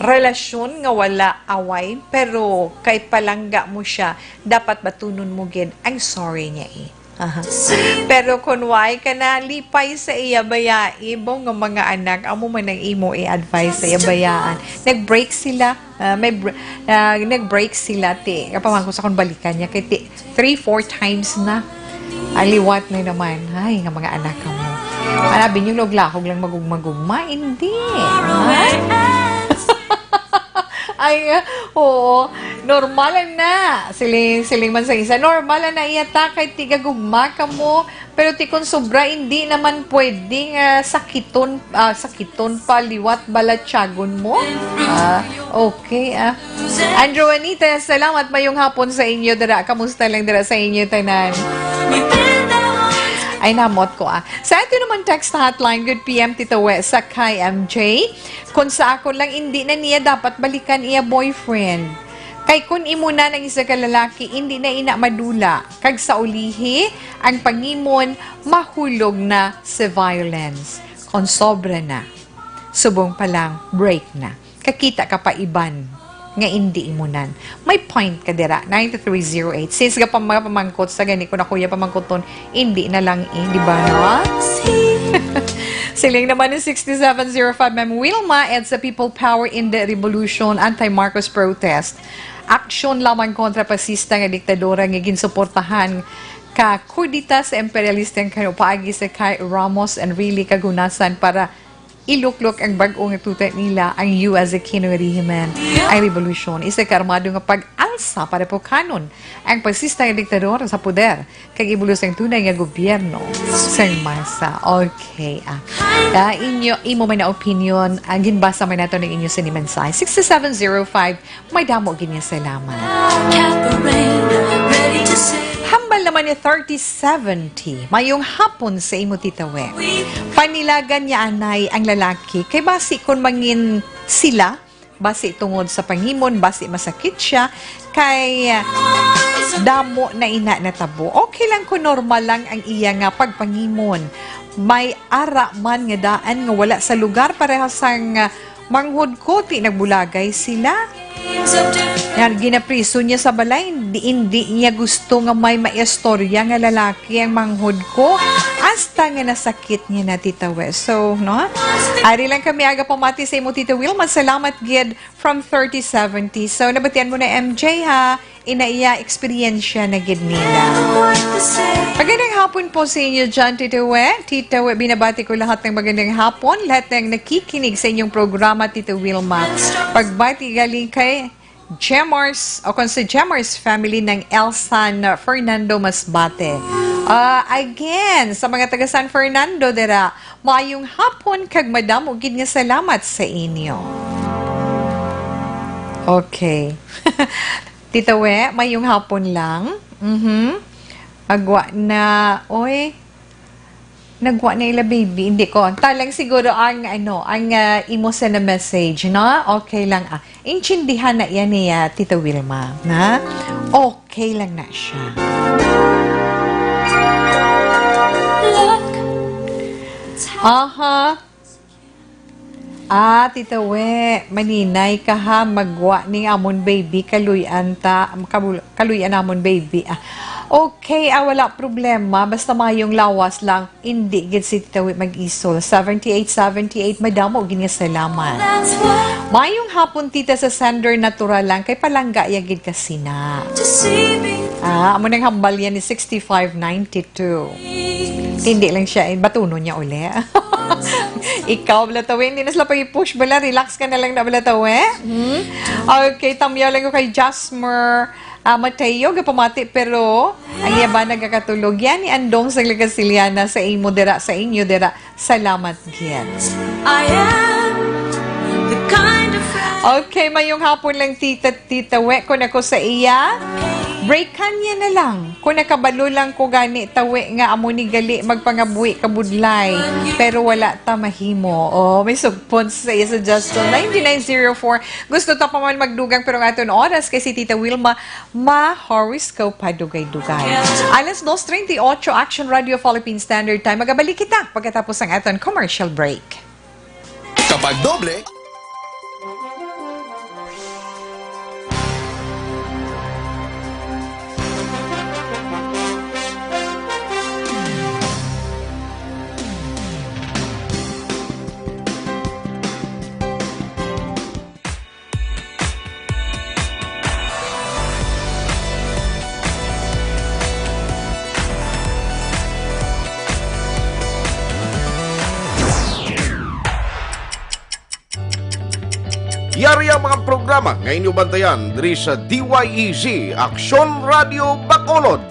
relasyon nga wala away, pero kay palangga mo siya, dapat batunon mo gid ang sorry niya, eh. Aha. Pero kung why ka na lipay sa iya bayai, baw nga mga anak, amo man ang imo i-advise sa iya bayaan. Nag-break sila, ah, may br-, ah, nag-break sila, ti. Kapamangko sa kung balikan niya, kay ti, three, four times na. Aliwat na naman. Ay, nga mga anak ka mo. Anabi niyo, laglahog lang magugmagugma. Hindi. Ha? Ay, oo. Normal lang na. Siling, siling man sa isa. Normal lang na iya ta kay tigagugma ka mo. Pero ti kon sobra, hindi naman pwede nga sakiton, ah, sakiton pa liwat balatyagon mo. Ah, okay, ah. Andrew Anita, salamat. Mayong hapon sa inyo dira. Kamusta lang dira sa inyo tanan? Ay, namot ko, ah. Sa ato naman text hotline, good P M, Tita We, sa kay M J. Kung sa akon lang, hindi na niya dapat balikan iya boyfriend. Kay kung imo na ang isa ka lalaki, hindi na ina madula. Kag sa ulihi, ang pangimon mahulog na sa violence. Kung sobra na, subong pa lang, break na. Kakita ka pa iban nga indi imunan. May point ka dira, nine three zero eight. Since gapang mga pamangkot sa gani ko na kuya pamangkoton, indi na lang eh, di ba, no? Siling naman ni sixty-seven zero five, Ma'am Wilma, EDSA People Power in the Revolution, Anti-Marcos Protest. Aksyon lamang kontra pasista nga diktadora nga ginsuportahan ka kudita sa imperialista nga kanupaagi sa kay Ramos and Enrile kagunasan para iluklok ang bag-o nga tuta nila, ang U S Aquino regime. Ang revolusyon, isa ka armado nga pag-alsa para pukanon ang pasista nga diktador sa poder kag ibulos ang tunay nga gobyerno sang masa. Okay, ah. Ah, inyo, imo man na opinion, ang ginbasa man nato ng inyo sa ni mensahe. Six seven zero five, may damo gid nga salamat. Hambal naman ni thirty seventy. Mayong hapon sa imo, Tita We. Panilagan niya anay ang lalaki kay basi kon mangin sila, basi tungod sa pangimon, basi masakit siya, kay damo na ina natabo. Okay lang kung normal lang ang iya nga pagpangimon. May ara man nga daan nga wala sa lugar, pareha sang manghod ko, ti nagbulagay sila. Yan, ginapriso niya sa balay, di, hindi niya gusto nga may maistorya nga lalaki ang manghod ko. Hasta nga nasakit niya na, Tita We. So, no? Ari lang kami aga pamati sa imo, Tita Wilma. Salamat gid from thirty seventy. So, nabatian mo na, M J, ha? Ina iya eksperyensya na gid nila. Magandang hapon po sa inyo dyan, Tito We. Tito We, binabati ko lahat ng magandang hapon, lahat ng nakikinig sa inyong programa, Tito Wilma. Pagbati galing kay Jemars, o kung sa Jemars family ng Elsan Fernando Masbate. Ah, again, sa mga taga San Fernando, dira, maayong hapon kag madamo gid nga salamat sa inyo. Okay. Tita We, mayong hapon lang. Mhm. Agwa na, oy. Nagwa na ila baby. Hindi ko. Talang siguro ang, ano, ang, ah, imo sa na message, no? Okay lang, ah. Intindihan na yan ni, ah, Tita Wilma, na? Okay lang na siya. Aha. Ah, Tita We, maninay ka ha, magwa ning amon baby, kaluy-an ta, kabul-, kaluy-an amon baby. Ah, okay, ah, wala problema, basta mayong lawas lang, hindi gid si Tita We mag-isol. Seventy-eight seventy-eight, madamo gid nga salamat. Mayong hapon, tita, sa sender natural lang, kay palangga ya gid kasi na. Ah, amo nang hambal yan ni sixty-five ninety-two. Hindi lang siya, eh, batunon niya uli. Ikaw, bala tawi, hindi na sila pag-push, bala, relax ka na lang na, bala tawi. Hmm? Okay, tamyaw lang ko kay Jasmer, ah, Mateo, gapamati, pero ang iya ba nagakatulog? Yan ni Andong sa Lagasilyana sa imo dira, sa inyo dira. Salamat gid. I am the kind of friend. Okay, mayong hapon lang, tita, tita We. Kung ako sa iya, breakan niya na lang. Kung nakabalo lang ko gani, tawi nga amo ni gali magpangabuhi kabudlay. Pero wala ta mahimo. Oh, may sugpon sa iya suggestion. Ninety-nine zero four. Gusto ta pa man magdugang, pero ang aton oras kay si Tita Wilma ma-horoscope pa dugay-dugay. Alas dos treinta y ocho, Action Radio Philippine Standard Time. Magabalik kita pagkatapos sang aton commercial break. Kapag doble, Yari ang mga programa nga inyo bantayan diri sa D Y E Z, Aksyon Radio Bacolod.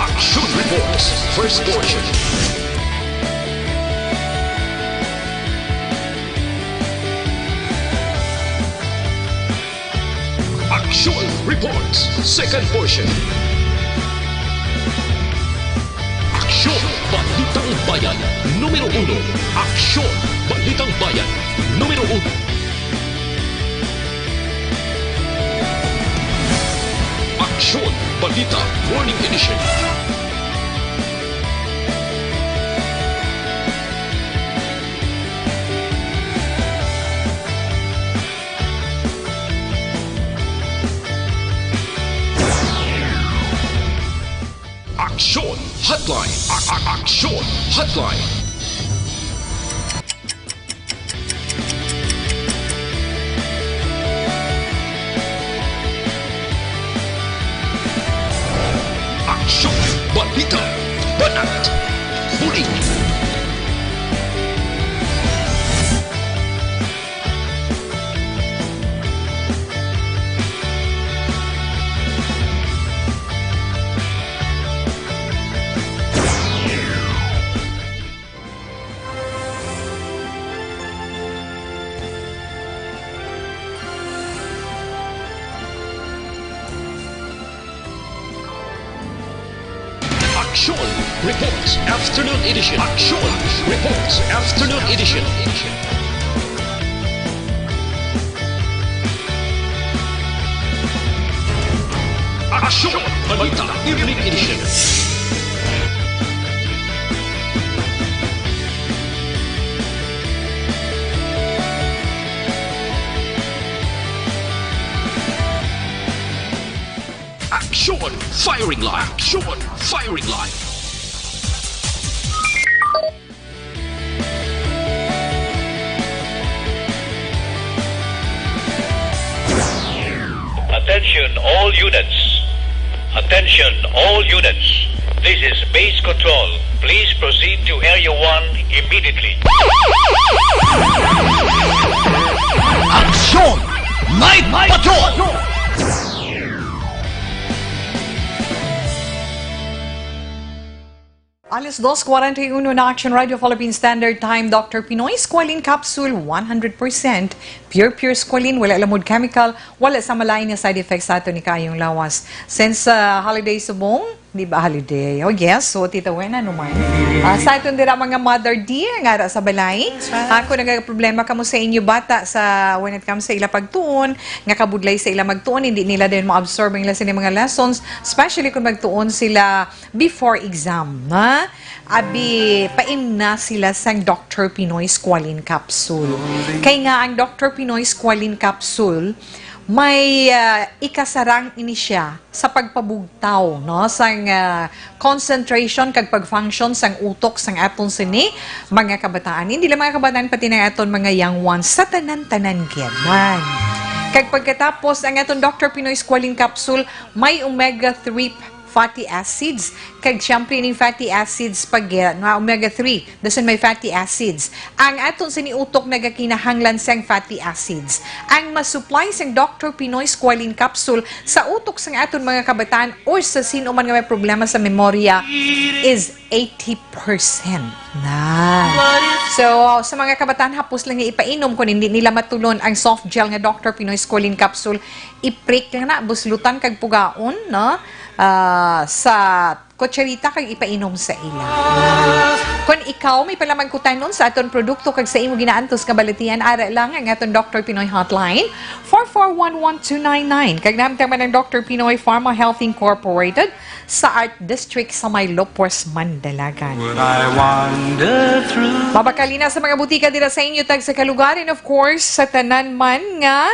Action Reports, first portion. Aksyon Reports, second portion. Aksyon, Balitang Bayan, numero uno. Aksyon, Balitang Bayan, numero uno. Aksyon, Balita, Morning Edition. Aksyon Hotline. A- a- Aksyon Hotline. Aksyon, balita, banat, bulig. Aksyon Reports Afternoon Edition. Aksyon Reports Afternoon Edition. Aksyon Balita Evening Edition. Aksyon Firing Line. Aksyon Firing Line. Attention all units. Attention all units. This is base control. Please proceed to Area one immediately. Aksyon Night Patrol! Alas dos kwarenta y uno na, Action Radio Philippine Standard Time, Doctor Pinoy Squalene Capsule, one hundred percent pure, pure squalene, wala lamod chemical, wala sa malain nga side effects sa aton ni kaayong lawas. Since, ah, holiday subong, di ba holiday? Oh yes, so Tita Wen, ano man? Ah, sa aton dira mga mother dear, nga ara sa balay, ako nagaproblema kamo sa inyo bata sa when it comes sa ila pagtuon, nga kabudlay sa ila magtuon, hindi nila din ma-absorb ang ila sini mga lessons, especially kung magtuon sila before exam, ha? Abi, paimna sila sang Doctor Pinoy Squalene Capsule. Kay nga ang Doctor Pinoy Squalene Capsule, may, ah, ikasarang ini siya sa pagpabugtaw, no, sang, ah, concentration kag pag-function sang utok sang aton sini mga kabataan. Hindi lang mga kabataan, pati na aton mga young ones, sa tanan-tanan gid man. Kag pagkatapos, ang aton Doctor Pinoy Squalene Capsule may omega three fatty acids. Kag siyempre, ning fatty acids, pag, uh, nga omega three, dason may fatty acids. Ang aton sini utok nagakinahanglan sang fatty acids. Ang masupply sang Doctor Pinoy Squalene Capsule sa utok sang aton mga kabataan or sa sino man nga may problema sa memorya is eighty percent na. So, sa mga kabataan, hapos lang nga ipainom kung hindi nila matulon ang soft gel nga Doctor Pinoy Squalene Capsule. Iprik lang na, buslutan kag pugaon, no? Ah, sa kutsarita kag ipainom sa ila. Kon ikaw may palamangkutanon sa aton produkto kag sa imo ginaantos nga balatian, ara lang ang aton Doctor Pinoy Hotline, four four one one two nine nine. Kag nahamtang man ang Doctor Pinoy Pharma Health Incorporated sa Art District sa may Lopos, Mandalagan. Would I wander through Mabakal na sa mga butika dira sa inyo tag sa kalugar, and of course, sa tanan man nga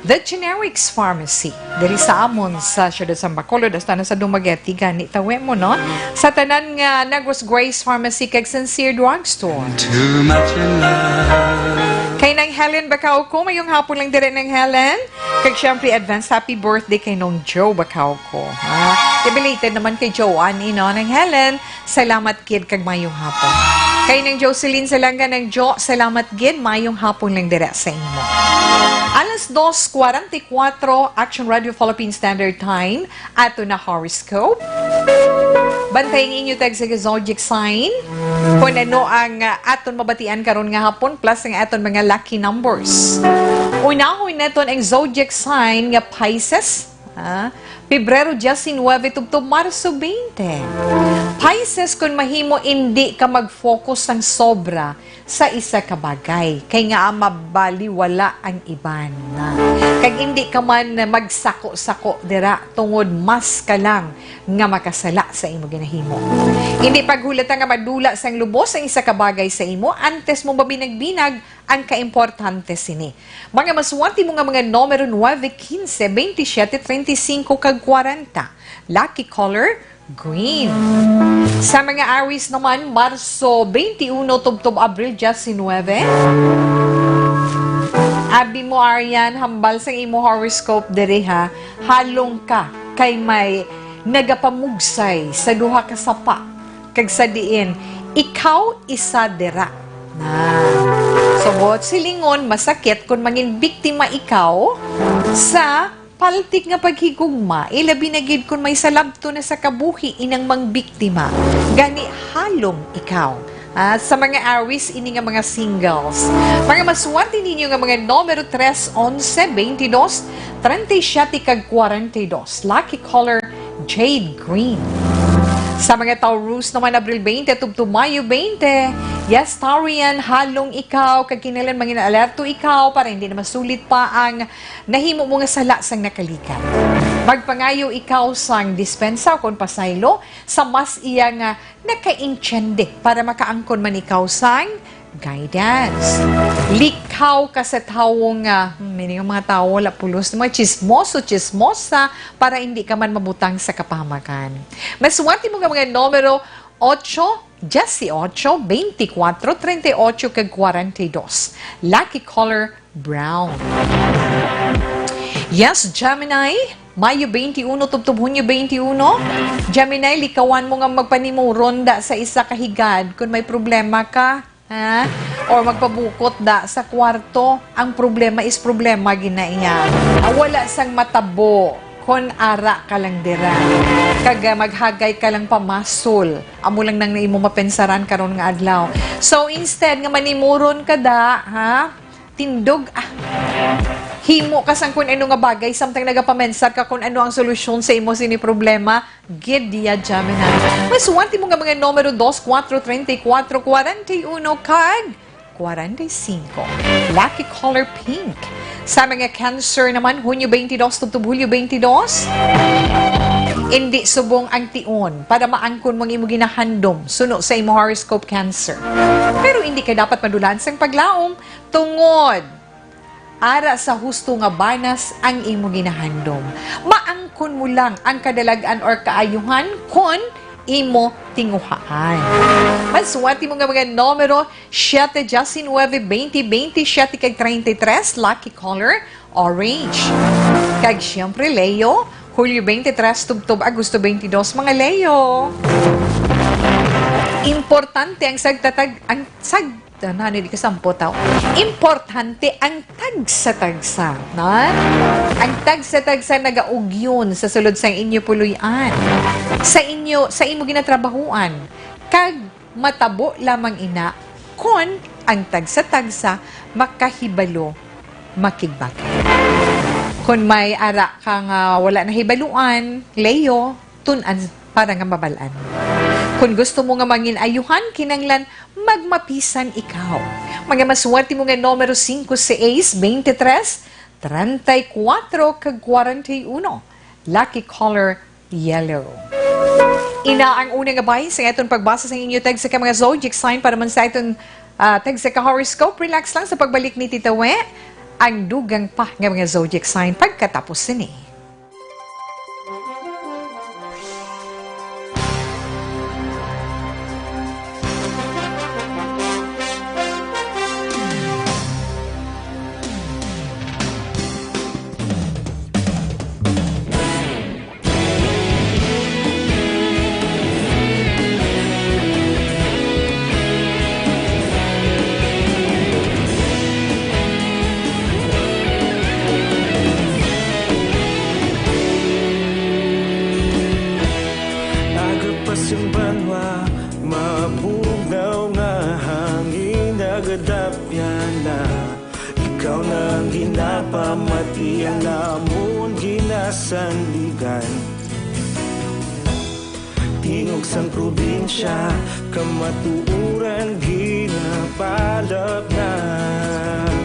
The Generics Pharmacy, diri sa amon sa siyudad sa Bacolod, hasta na sa Dumaguete, gani tawi mo, no? Sa tanan nga Negros Grace Pharmacy kag Sincere Drugstore. Too much in love. Kay Nang Helen Bacauco, mayong hapon lang diri, Nang Helen. Kag syempre, advance happy birthday kay Nong Joe Bacauco, ha? Belated naman kay Joanne, no, Nang Helen. Salamat gid kag mayong hapon. Kay Nang Jocelyn Salanga, Nang Jo, salamat gid, mayong hapon lang dira sa imo. Alas dos kwarenta y kuwatro, Action Radio Philippine Standard Time, ato na horoscope. Bantay ang inyo tag sa zodiac sign. Kung ano ang, ah, aton mabatian karon nga hapon, plus ang aton mga lucky numbers. Unahon naton ang zodiac sign nga Pisces. Ha? Pebrero diecinuebe tubtob Marso twenty. Pisces, kung mahimo, indi ka mag-focus sang sobra sa isa ka bagay, kay nga mabaliwala ang iban. Kag indi ka man magsako-sako dira tungod mas ka lang nga makasala sa imo ginahimo. Indi paghulata nga madula sang lubos ang isa ka bagay sa imo antes mo mabinag-binag ang kaimportante sini. Mga maswati mo nga mga numero nuebe, quince, veintisiete, treinta y cinco, kag kwarenta. Lucky color, green. Sa mga Aries naman, Marso twenty-uno tubtob Abril diecinuebe. Abi mo, Arian, hambal sang imo horoscope diri, ha. Halong ka kay may nagapamugsay sa duha ka sapa, kag sa diin ikaw isa dira. Na. Subot silingon, masakit kon mangin biktima ikaw sa paltik nga paghigugma, ilabi na gid kon may salabton na sa kabuhi inang mangbiktima. Gani, halong ikaw. Ah, sa mga Aries, ini nga mga singles. Mga maswati ninyo nga mga numero tres, onse, veintidós, treinta y siete, kag kwarenta y dos. Lucky color, jade green. Sa mga Taurus naman, Abril twenty tubtob Mayo twenty. Yes, Taurian, halong ikaw, kag kinahanglan mangin alerto ikaw para hindi na masulit pa ang nahimo mo nga sala sang nakaligad. Magpangayo ikaw sang dispensa kon pasaylo sa mas iya nga nakaintiende para makaangkon man ikaw sang guidance. Likaw ka sa tawo nga, hmm, meaning ang mga tawo wala pulos, mga chismoso, chismosa, para hindi ka man mabutang sa kapahamakan. Maswati mo nga mga numero, ocho, dieciocho, veinticuatro, treinta y ocho, kag kwarenta y dos. Lucky color, brown. Yes, Gemini, Mayo twenty-uno tubtob Hunyo twenty-uno. Gemini, likawan mo nga magpanimuron da sa isa ka higad kung may problema ka, ha? Or magpabukot da sa kwarto. Ang problema is problema, ginaiya. Ah, wala sang matabo kon ara ka lang dira. Kag, ah, maghagay ka lang pamasol. Amo lang nang imo mapensaran karon nga adlaw. So, instead nga manimuron ka da, ha? Tindog, ah. Himo ka sang kun ano nga bagay, samtang nagapamensar ka kun ano ang solusyon sa imo sini problema. Gid diya, Gemini. Maswati mo nga mga numero dos, kuwatro, treinta y kuwatro, kwarenta y uno, kag kwarenta y cinco. Lucky color pink. Sa mga Cancer naman, Hunyo twenty-dos tubtob Hulyo twenty-dos. Indi subong ang tion para maangkon mo ang imo ginahandom suno sa imo horoscope, Cancer. Pero indi ka dapat madulaan sang paglaom tungod ara sa husto nga banas ang imo ginahandom. Maangkon mo lang ang kadalag-an or kaayuhan kon imo tinguhaan. Maswati mo nga mga numero, siete, diecinuebe, veinte, veintisiete, kag treinta y tres, lucky color, orange. Kag siyempre, Leo, Hulyo twenty-three tubtob Agosto twenty-dos, mga Leo. Importante ang sagtatag, ang sag-, ano, ano, di ko sampo, tao. Importante ang tagsa-tagsa, na? Ang tagsa-tagsa nagaugyon sa sulod sa inyo puloy-an, sa inyo, sa imo ginatrabahuan, kag matabo lamang ina kon ang tagsa-tagsa makahibalo makigbagay. Kon may ara ka nga wala nahibaluan, Leo, tun-an para nga mabal-an. Kon gusto mo nga mangin ayuhan, kinanglan magmapisan ikaw. Mga maswerte mo nga numero, singko, seis, beintitres, treinta y kuwatro, kag kwarenta y uno. Lucky color, yellow. Ina ang una nga bahin sa aton pagbasa sa inyo text sa mga zodiac sign para man sa aton, ah, text sa ka horoscope. Relax lang sa pagbalik ni Tita We. Ang dugang pa nga mga zodiac sign pagkatapos sini. Aga pa sing banwa, mabugnaw nga hangin, nagadapyan na. Ikaw na ang Napamati ang amon ginasandigan. Tingog sang probinsya, kamatuoran ginapalapnag.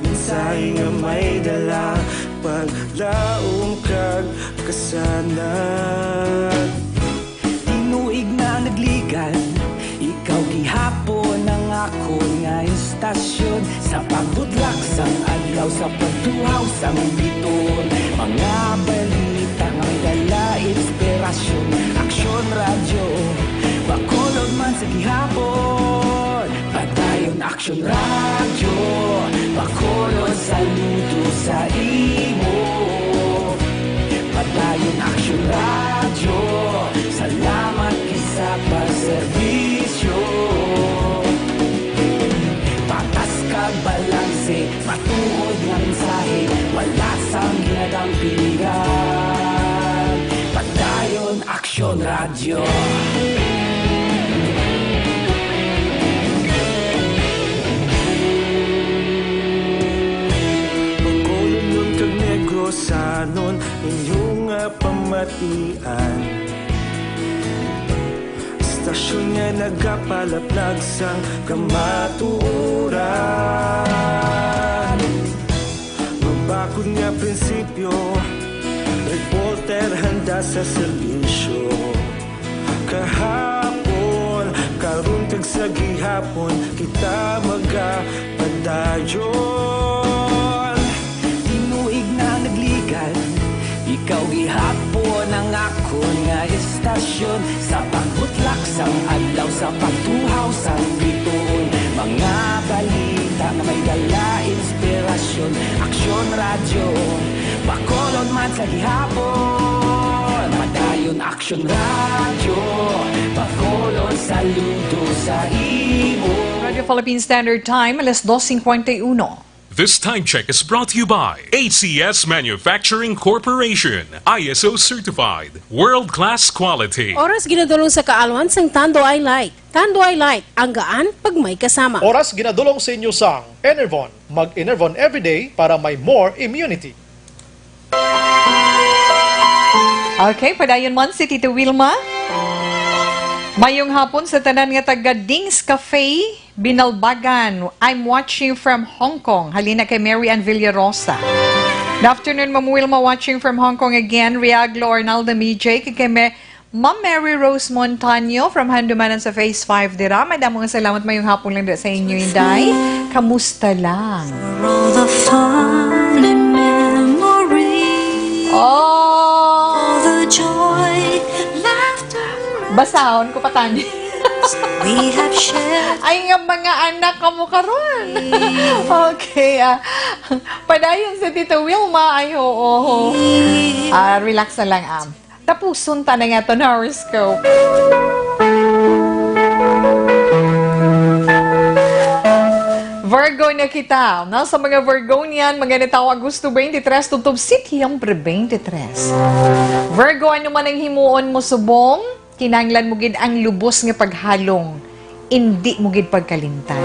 Mensahe nga may dala, paglaom kag kasanag. Tinuig na nagligan, ikaw gihapon ang akon nga istasyon. Sa pagbutlak sang adlaw, sa pagtuhaw sang bituon, mga balita nga may dala inspirasyon. Aksyon Radyo, Bacolod man sa gihapon. Padayon Aksyon Radyo, Bacolod, saludo sa imo. Padayon Aksyon Radyo, salamat kay sa pagserbisyo. Patas kag balanse, matuod nga mensahe, wala sang ginadampingan. Padayon Aksyon Radyo. Bacolodnon kag Negrosanon, inyo nga pamatian. Istasyon nga nagapalaplag sang kamatuoran. Mabakod nga prinsipyo, reporter handa sa serbisyo. Kahapon, karon kag sa gihapon, kita magapadayon. Tinuig na nagligan, ikaw gihapon ang akon nga istasyon. Sa pagbutlak sang adlaw, sa pagtuhaw sang bituon, mga balita nga may dala inspirasyon. Aksyon Radyo, Bacolod man sa gihapon. Padayon Aksyon Radyo, Bacolod, saludo sa imo. Radio Philippine Standard Time, alas dos cincuenta y uno. This time check is brought to you by A C S Manufacturing Corporation, I S O certified, world-class quality. Oras ginadulong sa kaalwan sang Tanduay Light. Tanduay Light, ang gaan pag may kasama. Oras ginadulong sa inyo sang Enervon. Mag-Enervon everyday para may more immunity. Okay, padayon man si Tito Wilma. Mayong hapon sa tanan nga taga Dings Cafe, Binalbagan. I'm watching from Hong Kong. Halina kay Mary Ann Villarosa. Good afternoon, Ma'am Wilma, watching from Hong Kong again. Riaglo Arnaldo Mijay, kay, kay me-, Ma'am Mary Rose Montaño from Handumanan sa Phase five dira. Madamo nga salamat, mayong hapon lang dira sa inyo, Inday. Kamusta lang? For all the fun and memories. Oh! All the joy, laughter. Basahon ko pa tani. We have shared. Ay nga mga anak kamo karon. Okay, ah. Padayon sa Tito Wilma, ay oo. Ah, relax na lang, ah. Tapuson ta na nga to na horoscope. Virgo na kita. No? Sa mga Virgonian, mga natawo Agosto twenty-three tubtob Setyembre twenty-three. Virgo, ano man ang himuon mo subong, kinahanglan mo gid ang lubos nga paghalong. Indi mo gid pagkalimtan.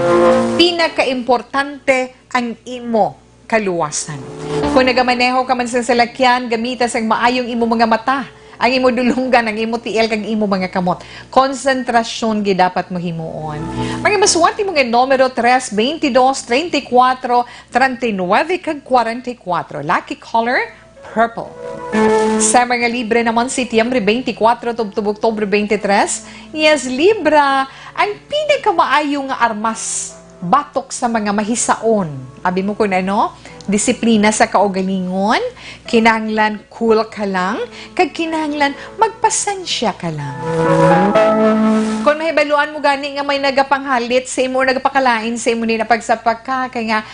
Pinakaimportante ang imo kaluwasan. Kung nagamaneho ka man sa salakyan, gamita sang maayong imo mga mata, ang imo dulonggan, ang imo tiil, kag imo mga kamot. Konsentrasyon gid dapat mo himuon. Mga maswerte mo nga numero, tres, veintidós, treinta y cuatro, treinta y nueve, kag cuarenta y cuatro. Lucky color, purple. Sa mga Libra naman, Setyembre twenty-four tubtob Oktubre twenty-three, yes, Libra, ang pinakamaayo nga armas batok sa mga mahisaon. Abi mo kun ano, disiplina sa kaugalingon, kinahanglan cool ka lang, kag kinahanglan magpasensya ka lang. Kung mahibaluan mo gani nga may nagapanghalit sa imo o nagapakalain sa imo, di na pagsapaka, kay nga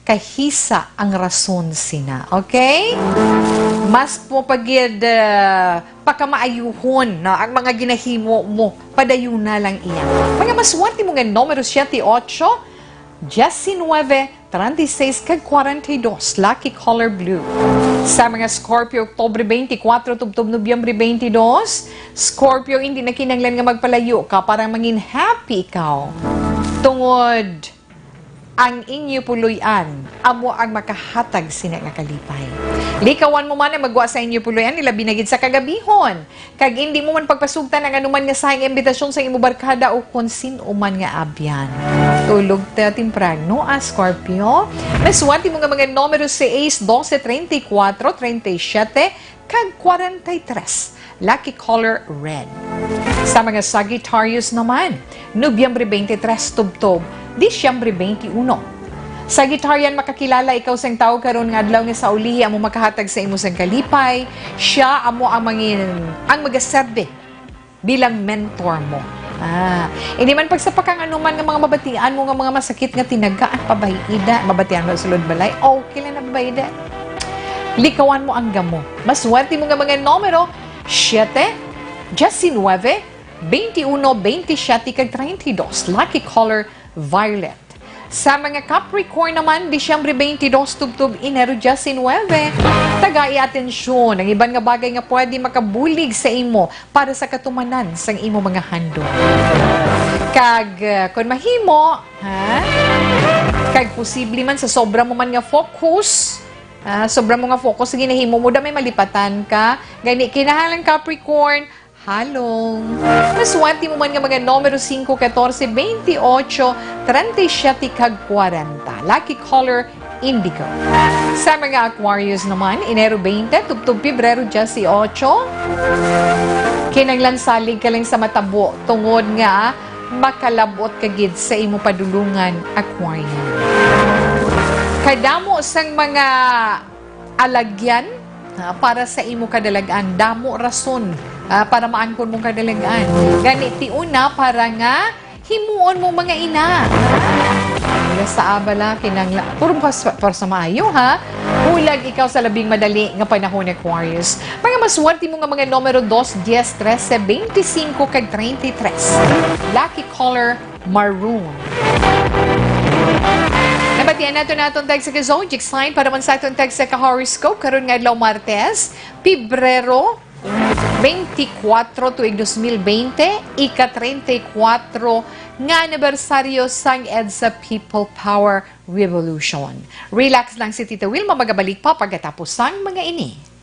kahisa ang rason sina. Okay? Mas mo pa gid, ah, pakamaayuhon, no, ang mga ginahimo mo. Padayuna lang iya. Mga maswerte mo nga numero, siete, ocho, diecinueve, treinta y seis, kag cuarenta y dos. Lucky color, blue. Sa mga Scorpio, Oktubre twenty-four tubtob Nobyembre twenty-two, Scorpio, hindi na kinahanglan nga magpalayo ka para mangin happy ikaw. Tungod Ang inyo puloy-an amo ang makahatag sina nga kalipay. Likawan mo man ang magwa sa inyo puloy-an, nilabi na gid sa kagabihon. Kag indi mo man pagpasugtan ang anuman nga sahay nga imbitasyon sa imo barkada o kon sin-o man nga abyan. Tulog ta temprano, ah, Scorpio. Maswerte mo nga mga numero seis, doce, treinta y cuatro, treinta y siete, kag kwarenta y tres. Lucky color, red. Sa mga Sagittarius naman, Nobyembre twenty-three tubtob Disyembre twenty-one. Sagittarian, makakilala ikaw sang tawo karon nga adlaw nga sa ulihi amo makahatag sa imo sang kalipay. Siya amo ang mangin-, ang magaserbi bilang mentor mo. Ah, hindi man pagsapak ang anuman nga mga mabatian mo nga mga masakit nga tinaga, ah, pabayida, mabatian mo sulod balay, okay lang na, pabayida. Likawan mo ang gamo. Maswerte mo nga mga numero, siete, diecinueve, veintiuno, veintisiete, kag treinta y dos. Lucky color, violet. Sa mga Capricorn naman, Disyembre twenty-dos tubtob Enero diecinueve, tagai atensyon ang iban nga bagay nga pwede makabulig sa imo para sa katumanan sang imo mga handom. Kag, uh, kon mahimo, ha? Kag posible man sa sobra mo man nga focus, ah, sobra mo nga focus, ginahimo mo, da may malipatan ka. Gani, kinahanglan Capricorn, halong. Maswerte mo man nga mga numero singko, katorse, bentiocho, trenta y siete, kag kwarenta. Lucky color, indigo. Sa mga Aquarius naman, Enero twenty, tubtob Pebrero dieciocho. Kinahanglan salig ka lang sa matabo, tungod nga makalab-ot ka gid sa imo padulungan, Aquarian. Kadamo sang mga alagyan, ah, para sa imo kadalag-an. Damo rason, ah, para maangkon mong kadalag-an. Gani, tiuna para nga himuon mo mga ina. Wala sa abala, kinangla-, puro pas-, para sa maayo, ha? Bulag ikaw sa labing madali nga panahon, Aquarius. Mga maswerte mo nga mga numero dos, dies, trese, bentisinkgo, kag treinta y tres. Lucky color, maroon. Nabatian nato naton tag sa ka-zodiac sign para man sa aton tag sa ka-horoscope karon nga adlaw, Martes, Pebrero twenty-four, tuig dos mil bente, ika treinta y cuatro nga anibersaryo sang EDSA People Power Revolution. Relax lang si Tita Wilma, magabalik pa pagkatapos sang mga ini.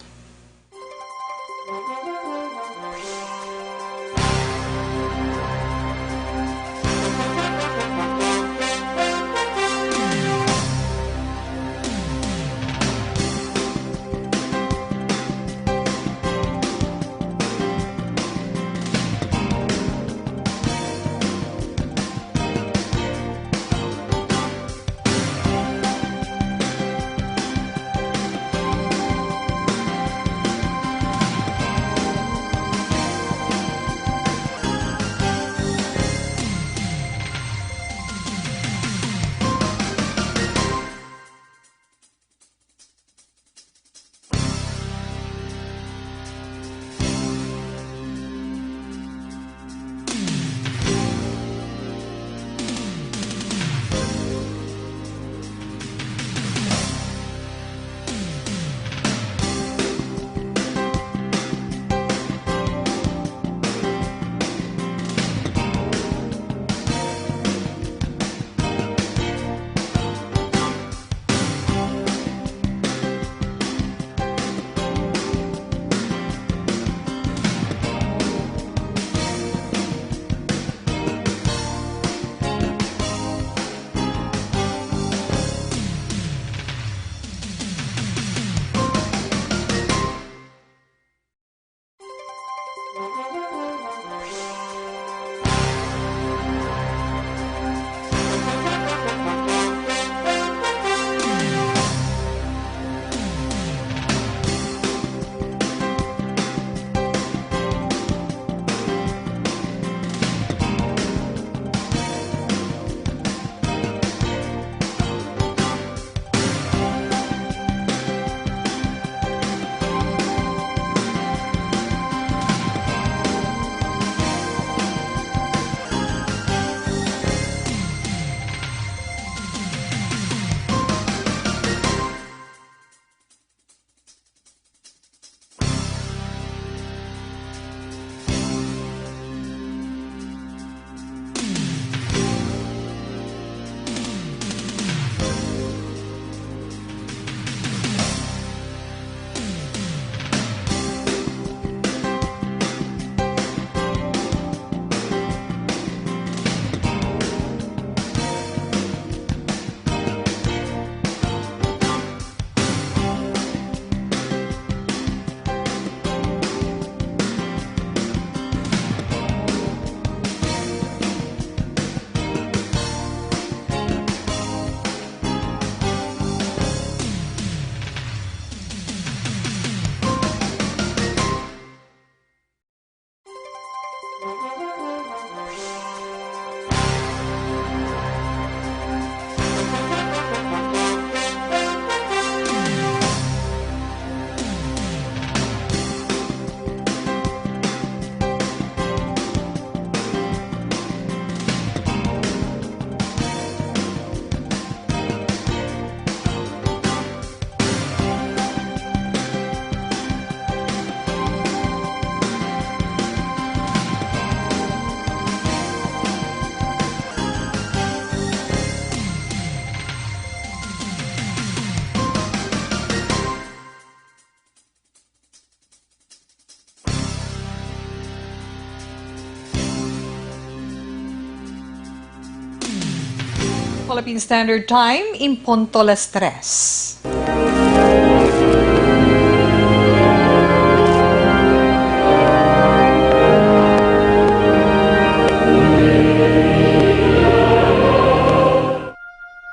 Philippine Standard Time, in punto las tres.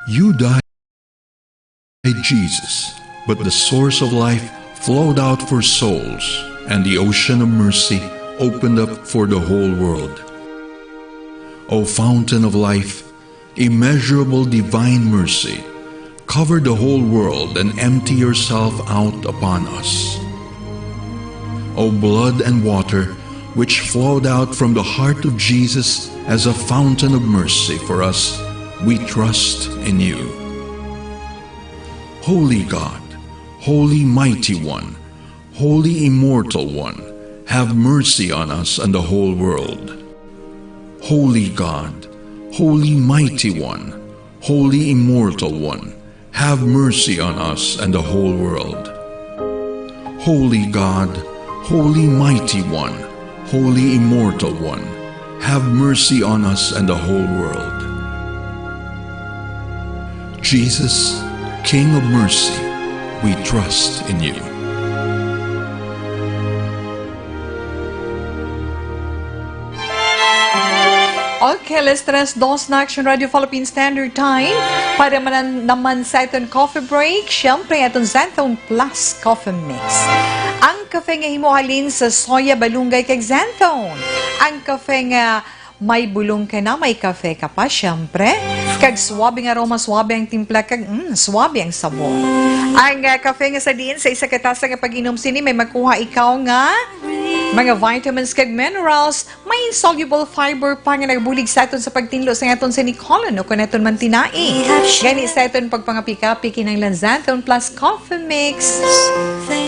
You died, Jesus, but the source of life flowed out for souls, and the ocean of mercy opened up for the whole world. O fountain of life, immeasurable divine mercy, cover the whole world and empty yourself out upon us. O blood and water, which flowed out from the heart of Jesus as a fountain of mercy for us, we trust in you. Holy God, Holy Mighty One, Holy Immortal One, have mercy on us and the whole world. Holy God, Holy Mighty One, Holy Immortal One, have mercy on us and the whole world. Holy God, Holy Mighty One, Holy Immortal One, have mercy on us and the whole world. Jesus, King of mercy, we trust in you. Okay, alas tres dos na, Action Radio Philippine Standard Time. Para man naman sa aton coffee break, syempre, aton Xanthone Plus Coffee Mix. Ang kafe nga himo halin sa soya, balunggay, kag xanthone. Ang kafe nga may bulong ka na, may kafe ka pa, syempre. Kag suabe nga aroma, suabe ang timpla, kag, mm, suabe ang sabor. Ang, ah, kafe nga sa diin sa isa ka tasa nga pag-inom sini, may makuha ikaw nga mga vitamins kag minerals, may insoluble fiber pa nga nagabulig sa aton sa pagtinlo sa aton sini colon o kon aton man tinai. Gani sa aton pagpangapi-kapi, kinahanglan Xanthone Plus Coffee Mix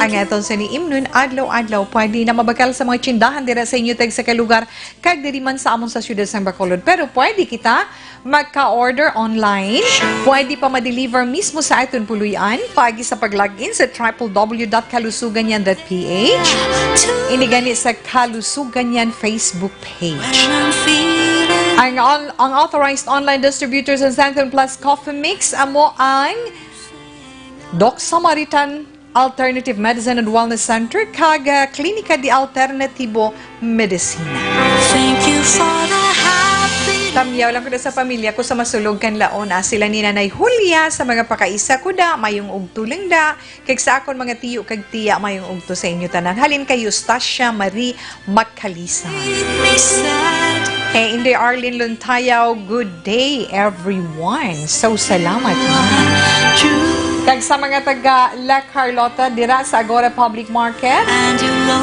ang aton sini imnon adlaw-adlaw. Pwede na mabakal sa mga tsindahan dira sa inyo tag sa kalugar kag diri man sa amon sa siyudad sang Bacolod. Pero pwede kita magka-order online. Pwede pa ma-deliver mismo sa aton puloy-an paagi sa pag-log in sa triple W dot kalusuganyan dot P H. Ini gani sa Kalusuganyan Facebook page. Ang on-, ang authorized online distributor sa Xanthone Plus Coffee Mix amo ang Doc Samaritan Alternative Medicine and Wellness Center kag, ah, Klinika de Alternativo Medicina. Thank you for the happy Tamyaw lang ko na sa pamilya ko sa Masulog, Kanlaon, ah, sila ni Nanay Julia sa mga pakaisa ko da, mayong ugto lang da, kag sa akon mga tiyo kag tiya, mayong ugto sa inyo tanan. Halin kay Eustacia Marie Macalisan. Kay Inday Arlene Luntayaw, good day, everyone. So, salamat, ma'am. Kag sa mga taga La Carlota, dira sa Agora Public Market,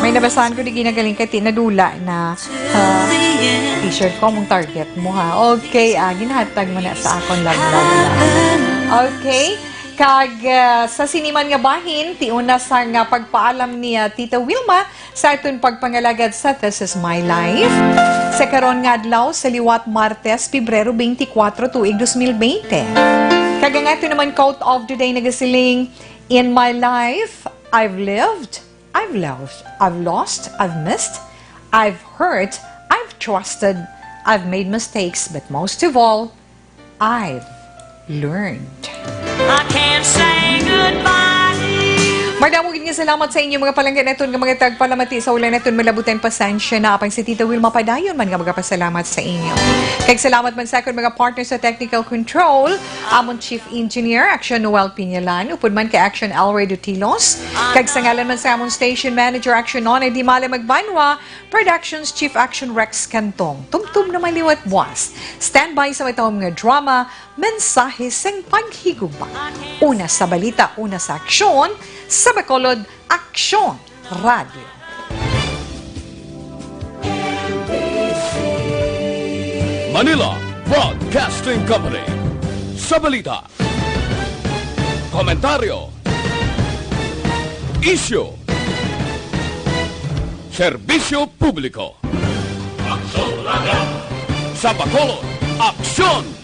may nabasahan ko di ginagaling kay tinadula na, ah, t-shirt ko, mong target mo, ha? Okay, ah, ginahatag mo na sa akon, love, love, love. Okay, kag, ah, sa siniman nga bahin, tiuna sa nga pagpaalam ni, ah, Tita Wilma, sa aton pagpangalagad sa This Is My Life. Sa karon nga adlaw, sa liwat Martes, Pebrero twenty-four, tuig dos mil bente. Kag ang aton naman quote of the day nagasiling, "In my life, I've lived, I've loved, I've lost, I've missed, I've hurt, I've trusted, I've made mistakes, but most of all, I've learned." I can't say goodbye. Madamo gid nga salamat sa inyo, mga palangga naton nga mga tagpalamati sa wala naton malabutan. Pasensya na, apang si Tita Wilma padayon man nga magapasalamat sa inyo. Kag salamat man sa akon mga partner sa technical control, amon Chief Engineer, Action Noel Piñalan, upod man kay Action Alredo Tilos, kag sa ngalan man sa amon Station Manager, Action Nonay Di Male Magbanwa, Productions Chief Action Rex Cantong. Tumtum na may liwat buwas. Standby sa matahom nga drama, Mensahe sing Paghigugma. Una sa balita, una sa aksyon, sa Bacolod, Aksyon Radio. Manila Broadcasting Company. Sa balita, komentaryo, isyu, serbisyo publiko. Aksyon Radio. Sa Bacolod, Aksyon Radio.